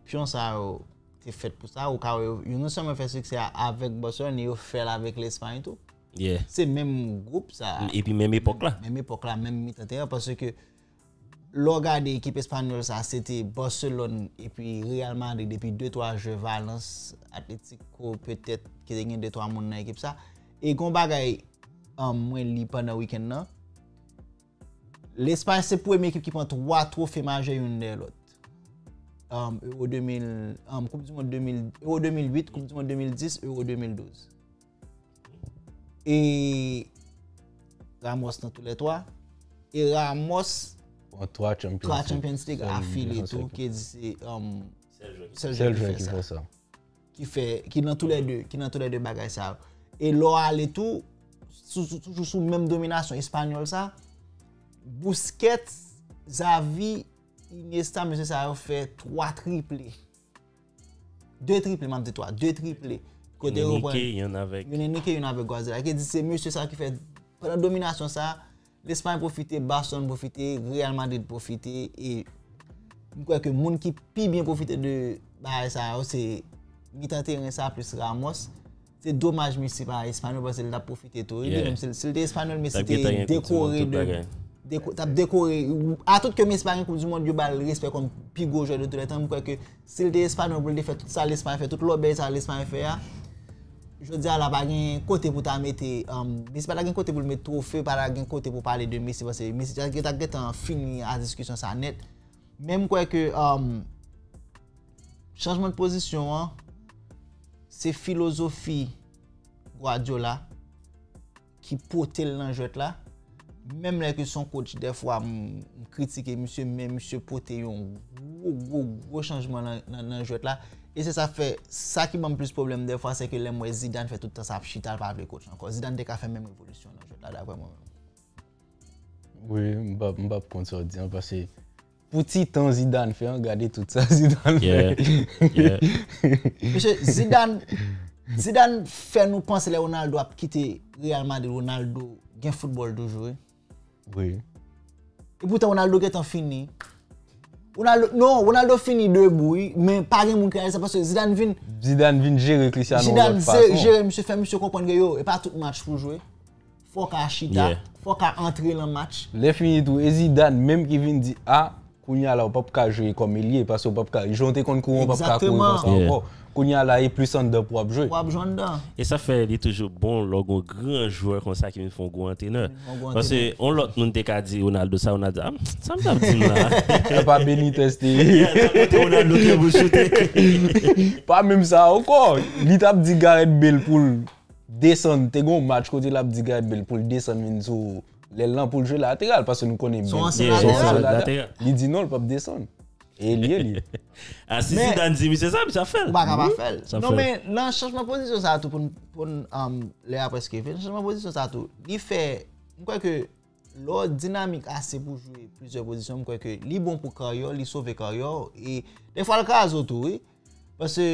pyon sa yo te fèt pou sa, ou ka wè yo, yo non sèlman fè siksè a avèk Barcelone, yo fè l avèk Lespay tou. Se menm gwoup sa. Epi menm epòk la. Menm epòk la, menm mitan teren, paske lè w gade ekip espanyòl sa, se te Barcelone epi Real Madrid, epi de twa jwè Valence, Atletico petèt, ki te gen de twa moun nan ekip sa. E gon bagay, um, mwen li pandan wikenn nan. Lespay se premye ekip ki pran twa twofe majè youn dèyè lòt. Um, Euro de mil, um, Koup di Mond de mil, Euro de mil uit, Koup di Mond de mil dis, Euro de mil douz. E Ramos nan toulètwa. E Ramos pran twa Champions League afile tou, ki di se, um, sèl jwè ki fè sa. ki fè, ki nan toulède, ki nan toulède bagay sa yo. E lè w ale tou, toujou sou menm dominasyon espanyòl sa, Busquets, Xavi, Iniesta, mesye sa yo fè twa triple. De triple, m ap di twa, de triple. Kote yo pran. Youn enike, youn avèk Guardiola. Ki di se mesye sa ki fè, pandan dominasyon sa, Lespay pwofite, Barcelone pwofite, Real Madrid pwofite, e m kwè ke moun ki pi byen pwofite de bagay sa yo se mitan teren sa plis Ramos. Se domaj Messi pa espanyòl, paske l t ap pwofite tou. Li menm, si l te espanyòl, Messi te dekore de, t ap dekore. Atout ke Messi pa gen Koup di Mond, yo ba l respè kòm pi gwo jwè de tou lè tan. M kwè ke si l te espanyòl pou l te fè tout sa Lespay fè, tout lòbèy sa Lespay fè a, jodi a la pa gen kote pou ta mete, um, Messi pa ta gen kote pou l met twofe, pa ta gen kote pou pale de Messi, paske Messi ta, ta gentan fini a diskisyon sa nèt. Men m kwè ke, um, chanjman de pozisyon an, se filozofi Guardiola ki pote l nan jwèt la. Menm lè ke se yon coach, dèfwa m, m kritike misye, men misye pote yon gwo, gwo, gwo chanjman nan, nan, nan jwèt la. E se sa fè, sa ki ban m plis pwoblèm dèfwa, se ke lè m wè Zidane fè tout tan sa ap chita, l pa vle coach ankò. Zidane te ka fè menm revolisyon nan jwèt la, daprè mwen menm. Wi, m p ap, m p ap kont sa w di an, paske Pou ti tan Zidane fè an, gade tout sa Zidane fè. Yeah. Yeah. Mesye, Zidane, Zidane fè nou panse lè Ronaldo ap kite Real Madrid, Ronaldo gen foutbòl toujou, wi. Wi. E poutan Ronaldo gentan fini. Ronaldo, non, Ronaldo fini debou, wi, men pa gen moun ki reyalize sa paske Zidane vin Zidane vin jere Cristiano yon Zidane lòt fason. Jere misye, fè misye konprann ke yo, e pa tout match pou jwe. Fò w ka chita, Yeah. fò w ka antre nan match. Lè fini tou, e Zidane menm ki vin di, a, kounye a la, ou p ap ka jwe kòm milye, paske ou p ap ka, jan w te konn kouri, ou p ap ka kouri Exactement. Konsa Yeah. Ankò. Kounye a la, e plis anndan pou w ap jwe. W ap jwe anndan. E sa fè li toujou bon lè w gen yon gran jwè konsa ki vin fè yon gwo antrenè. Yon gwo Paske antrenè. Yon lòt moun te ka di Ronaldo sa, Ronaldo, ah, sa m t ap di m la. Sa pa Benitez te ye. Ronaldo te bouch ou te. Pa menm sa ankò. Li t ap di Gareth Bale pou l desann. Te gen yon match kote l ap di Gareth Bale pou l desann vin sou lèl lan pou l jwe lateral. Paske nou konnen Son Bale ansyen se yon lateral. ansyen Lateral. Li di non, l p ap desann. E li ye li. A si Men- Zidane di misye sa, misye ap fè l. Ou pa ka pa fè l. Sa Non, fè l. Men nan chanjman pozisyon sa tou pou n, pou n, um, lè a prèske fin, chanjman pozisyon sa tou, li fè, m kwè ke lè w dinamik ase pou jwe plizyè pozisyon, m kwè ke li bon pou karyè w, li sove karyè w, e defwa l kraze w tou, wi. Paske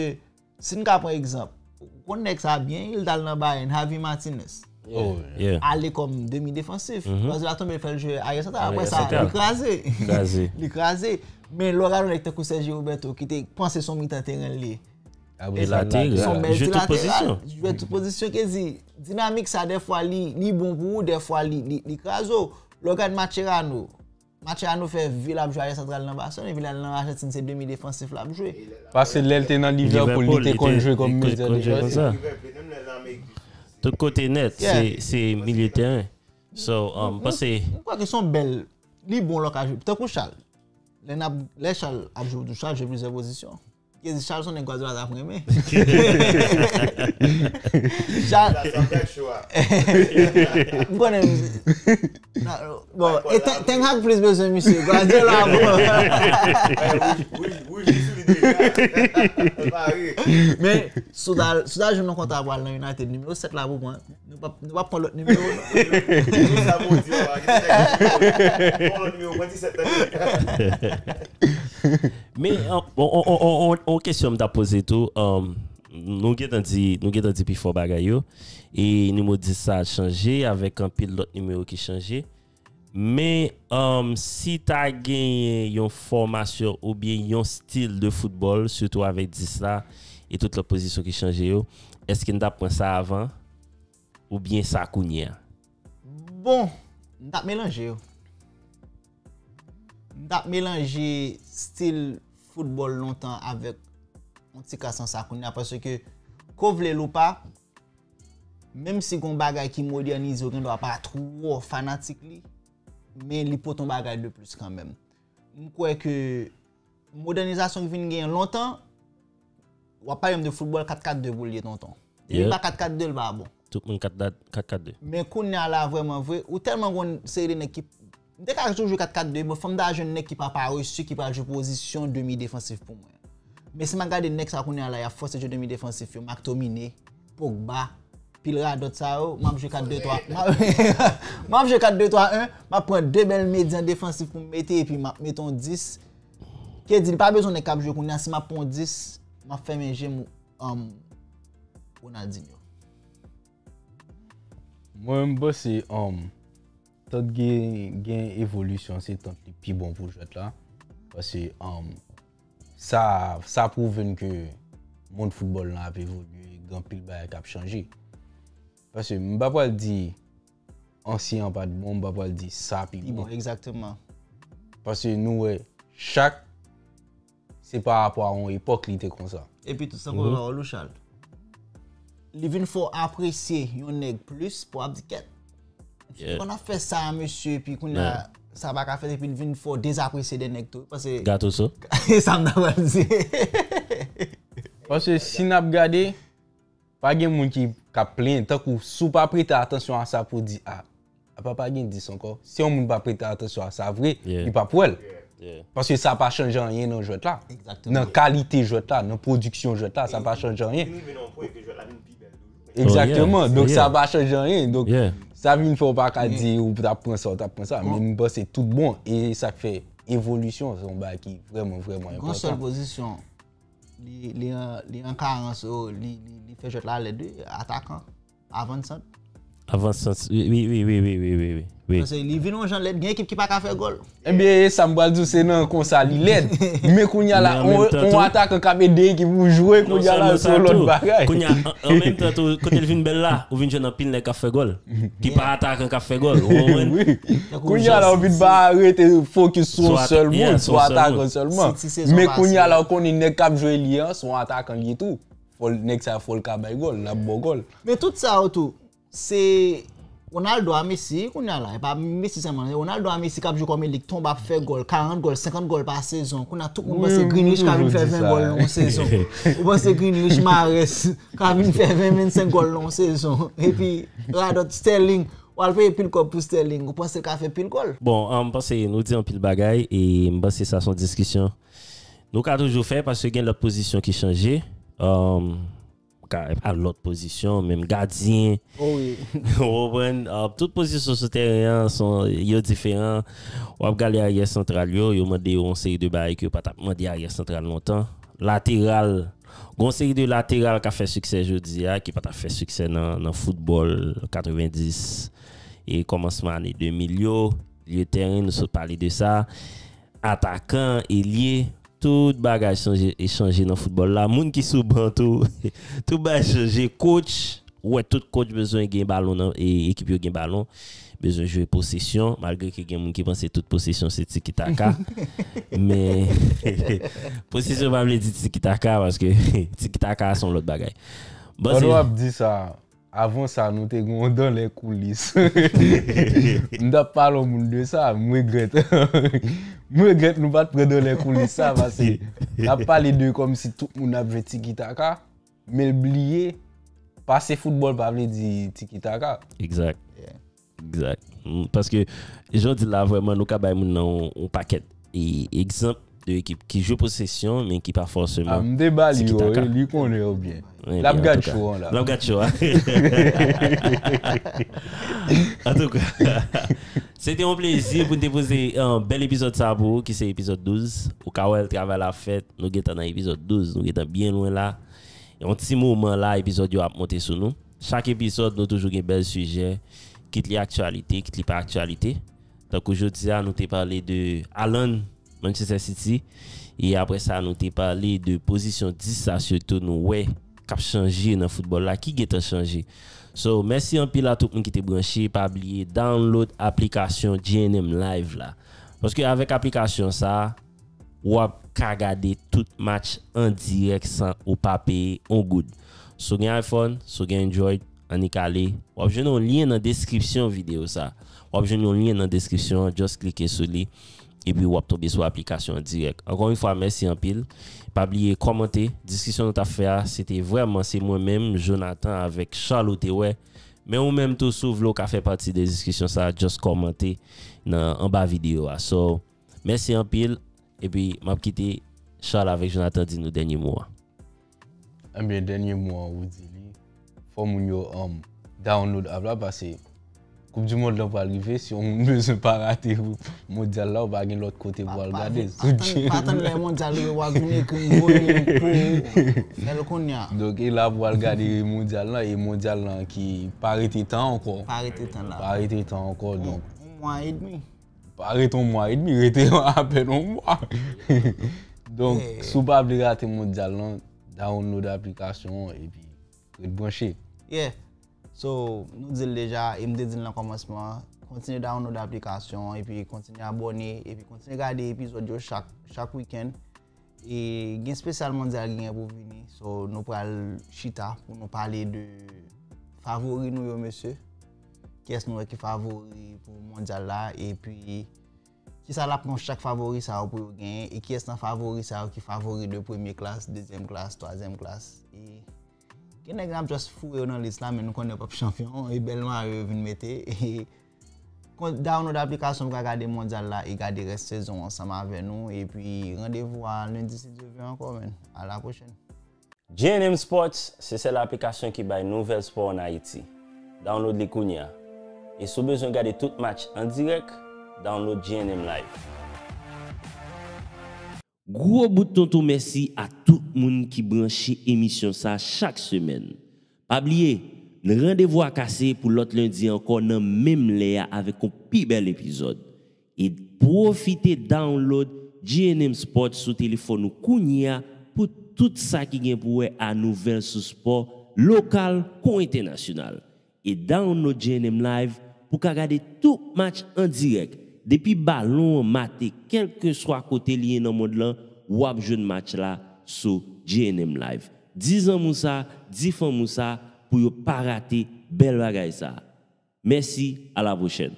si n ka pran egzanp, ou konn nèg sa byen, li t al nan Bayern, Javi Martinez. Oh, Yeah. Ale kòm demi defansif. Paske la tonbe fè l jwe aryè santral. Apre Aryè sa, santral. Li kraze. Kraze. Li kraze. Men lè w gade yon nèg tankou Sergio Roberto ki te panse se yon mitan teren li ye. Apre E sa, lateral. Son bèl Jwe ti tout lateral. pozisyon. Jwe tout pozisyon ke di. Dinamik sa, dèfwa, li, li bon pou ou, dèfwa, li, li, li kraze w. Lè w gade Mascherano, Mascherano fè vi l ap jwe aryè santral nan Barcelone, epi l al nan Argentine, se demi defansif l ap jwe. Paske lè l te nan Liverpool, Liverpool, li te konn jwe kòm li te medya konn jwe konsa. defansif. Tout kote nèt, Yeah. se, se milye teren. So, um, panse, M kwè ke se yon bèl, li bon lè w ka jwe. Tankou Charles. Lè n ap, lè Charles ap jwe, Charles jwe plizyè pozisyon. Ke di Charles se yon nèg Guardiola t ap renmen. Charles, m konnen misye. Bon, e Ten- Ten Hag plis bezwen misye. Guardiola, bon. Men, si w ta, si w ta jwenn yon kontra pou al nan United, nimewo sèt la pou pran. Nou p ap, nou p ap pran lòt nimewo, non. Men, yon kesyon m ta poze tou, um, nou gentan di, nou gentan di pifò bagay yo, e nimewo dis sa chanje avèk anpil lòt nimewo ki chanje. Men, um, si ta genyen yon fòmasyon oubyen yon stil de foutbòl, sitou avèk dis la, e tout lòt pozisyon ki chanje yo, èske n t ap pran sa avan? Oubyen sa kounye a? Bon, m t ap melanje yo. M t ap melanje stil foutbòl lontan avèk yon ti kras nan sa kounye a, paske ke, ke w vle l ou pa, menm si gen yon bagay ki modènize, ou gen dwa pa twò fanatik li, men li pote yon bagay de plis kanmenm. M kwè ke modènizasyon ki vin genyen lontan, w ap pale m de foutbòl kat kat de pou l ye, tonton. Depi Yeah. pa kat kat de, l pa bon. Tout moun kat kat de. Men kounye a la, vrèman vre, ou tèlman gen yon seri de nèg ki. M te ka toujou jwe kat kat de, men fò m ta jwenn nèg ki pa parese, ki pral jwe pozisyon demi defansif pou mwen. Men si m ap gade nèg sa kounye a la, y ap fòse jwe demi defansif yo, McTominay, Pogba, pil radòt sa yo, m ap jwe kat de twa. M ap, m ap jwe kat de twa en, m ap pran de bèl medyan defansif pou m mete, epi m ap mete yon dis. Ke di, li pa bezwen nèg k ap jwe kounye a, si m ap pran yon dis, m ap fèmen je m, um, Ronaldinho. Mwen, m panse, um, tant gen, gen evolisyon, se tant li pi bon pou jwèt la. Paske, um, sa, sa pwouve n ke mond foutbòl lan ap evolye, gen anpil bagay k ap chanje. Paske m pa pral di ansyen an pa t bon, m pa pral di sa pi Pi bon, bon. Egzakteman. Paske nou wè, chak, se pa rapò a yon epòk li te konsa. Epi tou, san koupe pawòl ou, Charles. Li vin fè w apresye yon nèg plis pou w ap di kèt. Misye Yeah. Konn ap fè sa, mesye, epi kounye a, sa pa ka fèt, epi l vin fè w dezapresye de nèg tou. Paske Gatouso. Sa m ta pral di. Paske si n ap gade, pa gen moun ki, k ap plenyen. Tankou si w pa prete atansyon a sa pou w di, a, apa pa gen dis ankò. Si yon moun pa prete atansyon a sa vre, Yeah. li p ap wè l. Yeah. Paske sa pa chanje anyen nan jwèt la. Egzakteman. Nan kalite jwèt la, nan pwodiksyon jwèt la, sa pa chanje anyen. Vin rive nan yon pwen ke jwèt la vin pi bèl toujou. Egzakteman. Oh, yeah. Donk Yeah. Sa pa chanje anyen. Donk Yeah. Sa vin fè w pa ka di ou t ap pran sa, ou t ap pran sa. Men m panse tout bon. E sa k fè evolisyon, se yon bagay ki vrèman, vrèman enpòtan. Gon sèl pozisyon, li, li an, li an karans, oh, li, li, li fè jwèt la lèd, wi, atakan, avan sant. Avan sant, wi, wi, wi. Paske li vin yon jan lèd, gen ekip ki pa ka fè gòl. Ebyen, e sa m pral di w, se nan konsa li lèd. Men kounye a la, on atakan k ap ede ekip ou jwe, kounye a la, se yon lòt bagay. Kounye a, an menm tan tou, kote l vin bèl la, ou vin jwenn anpil nèg k ap fè gòl. Ki pa atakan k ap fè gòl, ou konprann? Kounye a la, ou vin pa rete fokis sou yon sèl moun, sou atakan sèlman. Men kounye a la, ou konnen nèg k ap jwe li an, se yon atakan li ye tou. Fò l, nèg sa, fò l ka bay gòl, l ap ba w gòl. Men tout sa yo tou, se Ronaldo a Messi kounye a la, e pa Messi sèlman, Ronaldo a Messi k ap jwe kòm elit, tonbe ap fè gòl, karant gòl, senkant gòl pa sezon. Kounye a tout moun panse Grealish ka vin fè ven gòl nan yon sezon. Ou panse Grealish, Mahrez ka vin fè ven, vennsenk gòl nan yon sezon. Epi radòt Sterling, w al peye pil kòb pou Sterling, ou panse l ka fè pil gòl? Bon, m panse nou di anpil bagay e m panse sa se yon diskisyon nou ka toujou fè paske gen lòt pozisyon ki chanje. Ka pa lòt pozisyon, menm gadyen. Ou konprann? Tout pozisyon sou teren an, yo diferan. W ap gade aryè santral yo, yo mande yo yon seri de bagay ke yo pa t ap mande aryè santral lontan. Lateral, gon seri de lateral k ap fè siksè jodi a, ki pa t ap fè siksè nan, nan foutbòl katrevenndis e kòmansman ane de mil yo. Milye teren, nou sot pale de sa. Atakan, elye, tout bagay chanje, e chanje nan foutbòl la. Moun ki sou ban tou, tout bagay chanje. Coach, ou wè tout coach bezwen gen balon nan, e ekip yo gen balon. Bezwen jwe posesyon, malgre ke gen moun ki panse tout posesyon se tiki taka. Men, posesyon pa vle di tiki taka, paske tiki taka se yon lòt bagay. Pandan w ap di sa, avan sa, nou te gen yon dans les coulisses. M t ap pale yon moun de sa, m regrèt. M regrèt nou pa t pran dans les coulisses sa, paske n ap pale de kòmsi tout moun ap jwe tiki taka, men l bliye, pase foutbòl pa vle di tiki taka. Egzak. Egzak. Paske, jan w di la, vrèman, nou ka bay moun nan yon, yon pakèt e, egzanp de ekip ki jwe posesyon, men ki pa fòseman tiki taka. Ah, m te ba li yo, li konnen yo byen. L ap gad show an la. L ap gad show a. Antouka, se te yon plezi pou n te poze yon bèl epizòd sa pou ou, ki se epizòd douz. Ou ka wè l travay la fèt, nou gentan nan epizòd douz, nou gentan byen lwen la. Yon ti moman la, epizòd yo ap monte sou nou. Chak epizòd, nou toujou gen bèl sijè, kit li aktyalite, kit li pa aktyalite. Tankou jodi a, nou te pale de Haaland, Manchester City, e apre sa, nou te pale de pozisyon dis sa, sitou nou wè k ap chanje nan foutbòl la, ki gentan chanje. So, mèsi anpil a tout moun ki te branche, pa bliye download aplikasyon G N M Live la. Paske avèk aplikasyon sa, w ap ka gade tout match an dirèk san ou pa peye yon goud. Si w gen iPhone, si w gen Android, annik ale. W ap jwenn yon lyen nan deskripsyon videyo sa. W ap jwenn yon lyen nan deskripsyon an, just klike sou li, epi w ap tonbe sou aplikasyon an dirèk. Ankò yon fwa, mèsi anpil. Pa bliye kòmante, diskisyon nou t ap fè a, se te vrèman, se mwen menm, Jonathan avèk Charles ou te wè. Men ou menm tou, si w vle w ka fè pati de diskisyon sa, just kòmante nan anba videyo a. So, mèsi anpil, epi m ap kite Charles avèk Jonathan di nou dènye mo a. Ebyen, dènye mo an, ou di li, fò moun yo, um, download app la, paske Koup di mond lan pral rive, si yon moun bezwen pa rate mondyal la, ou pa gen lòt kote pou al gade. Pa tann, pa tann lè mondyal rive, w ap vin ekri m, voye m pou ou. Fè l kounye a. Donk, e la pou al gade mondyal lan, e mondyal lan ki pa rete tan ankò. Pa rete tan la. Pa rete tan ankò, donk. Yon mwa edmi. Pa rete yon mwa edmi, rete apèn yon mwa. Donk, si w pa vle rate mondyal lan, download aplikasyon an epi ret branche. Yeah. So, nou di l deja, e m te di l nan kòmansman an, kontinye download aplikasyon an, epi kontinye abòne, epi kontinye gade epizòd yo chak, chak wikenn. E gen espesyal mondyal ki gen pou vini. So, nou pral chita pou nou pale de favori nou yo, mesye. Kiyès nou wè ki favori pou mondyal la, epi kisa l ap pran chak favori sa yo pou yo genyen, e kiyès nan favori sa yo ki favori de premye klas, dezyèm klas, twazyèm klas. E gen nèg n ap just foure yo nan lis la, men nou konnen yo p ap chanpyon, e bèl mayo yo vin mete. E Kon, download aplikasyon pou ka gade mondyal la e gade rès sezon ansanm avè nou. Epi, randevou a lendi si Dye vle ankò, man. A la pwochèn. G N M Sports se sèl aplikasyon ki bay nouvèl spò ann Ayiti. Download li kounye a. E si w bezwen gade tout match an dirèk, download G N M Live. Gwo bout tonton mèsi a tout moun ki branche emisyon sa chak semèn. Pa bliye, n randevou a kase pou lòt lendi ankò nan menm lè a avèk yon pi bèl epizòd. E pwofite download G N M Sports sou telefòn ou kounye a pou tout sa ki gen pou wè a nouvèl sou spò lokal kon entènasyonal. E download G N M Live pou ka gade tout match an dirèk. Depi balon an mate, kèlkeswa kote li ye nan mond lan, w ap jwenn match la sou G N M Live. Di zanmi w sa, di fanmi w sa pou yo pa rate bèl bagay sa. Mèsi, a la pwochèn.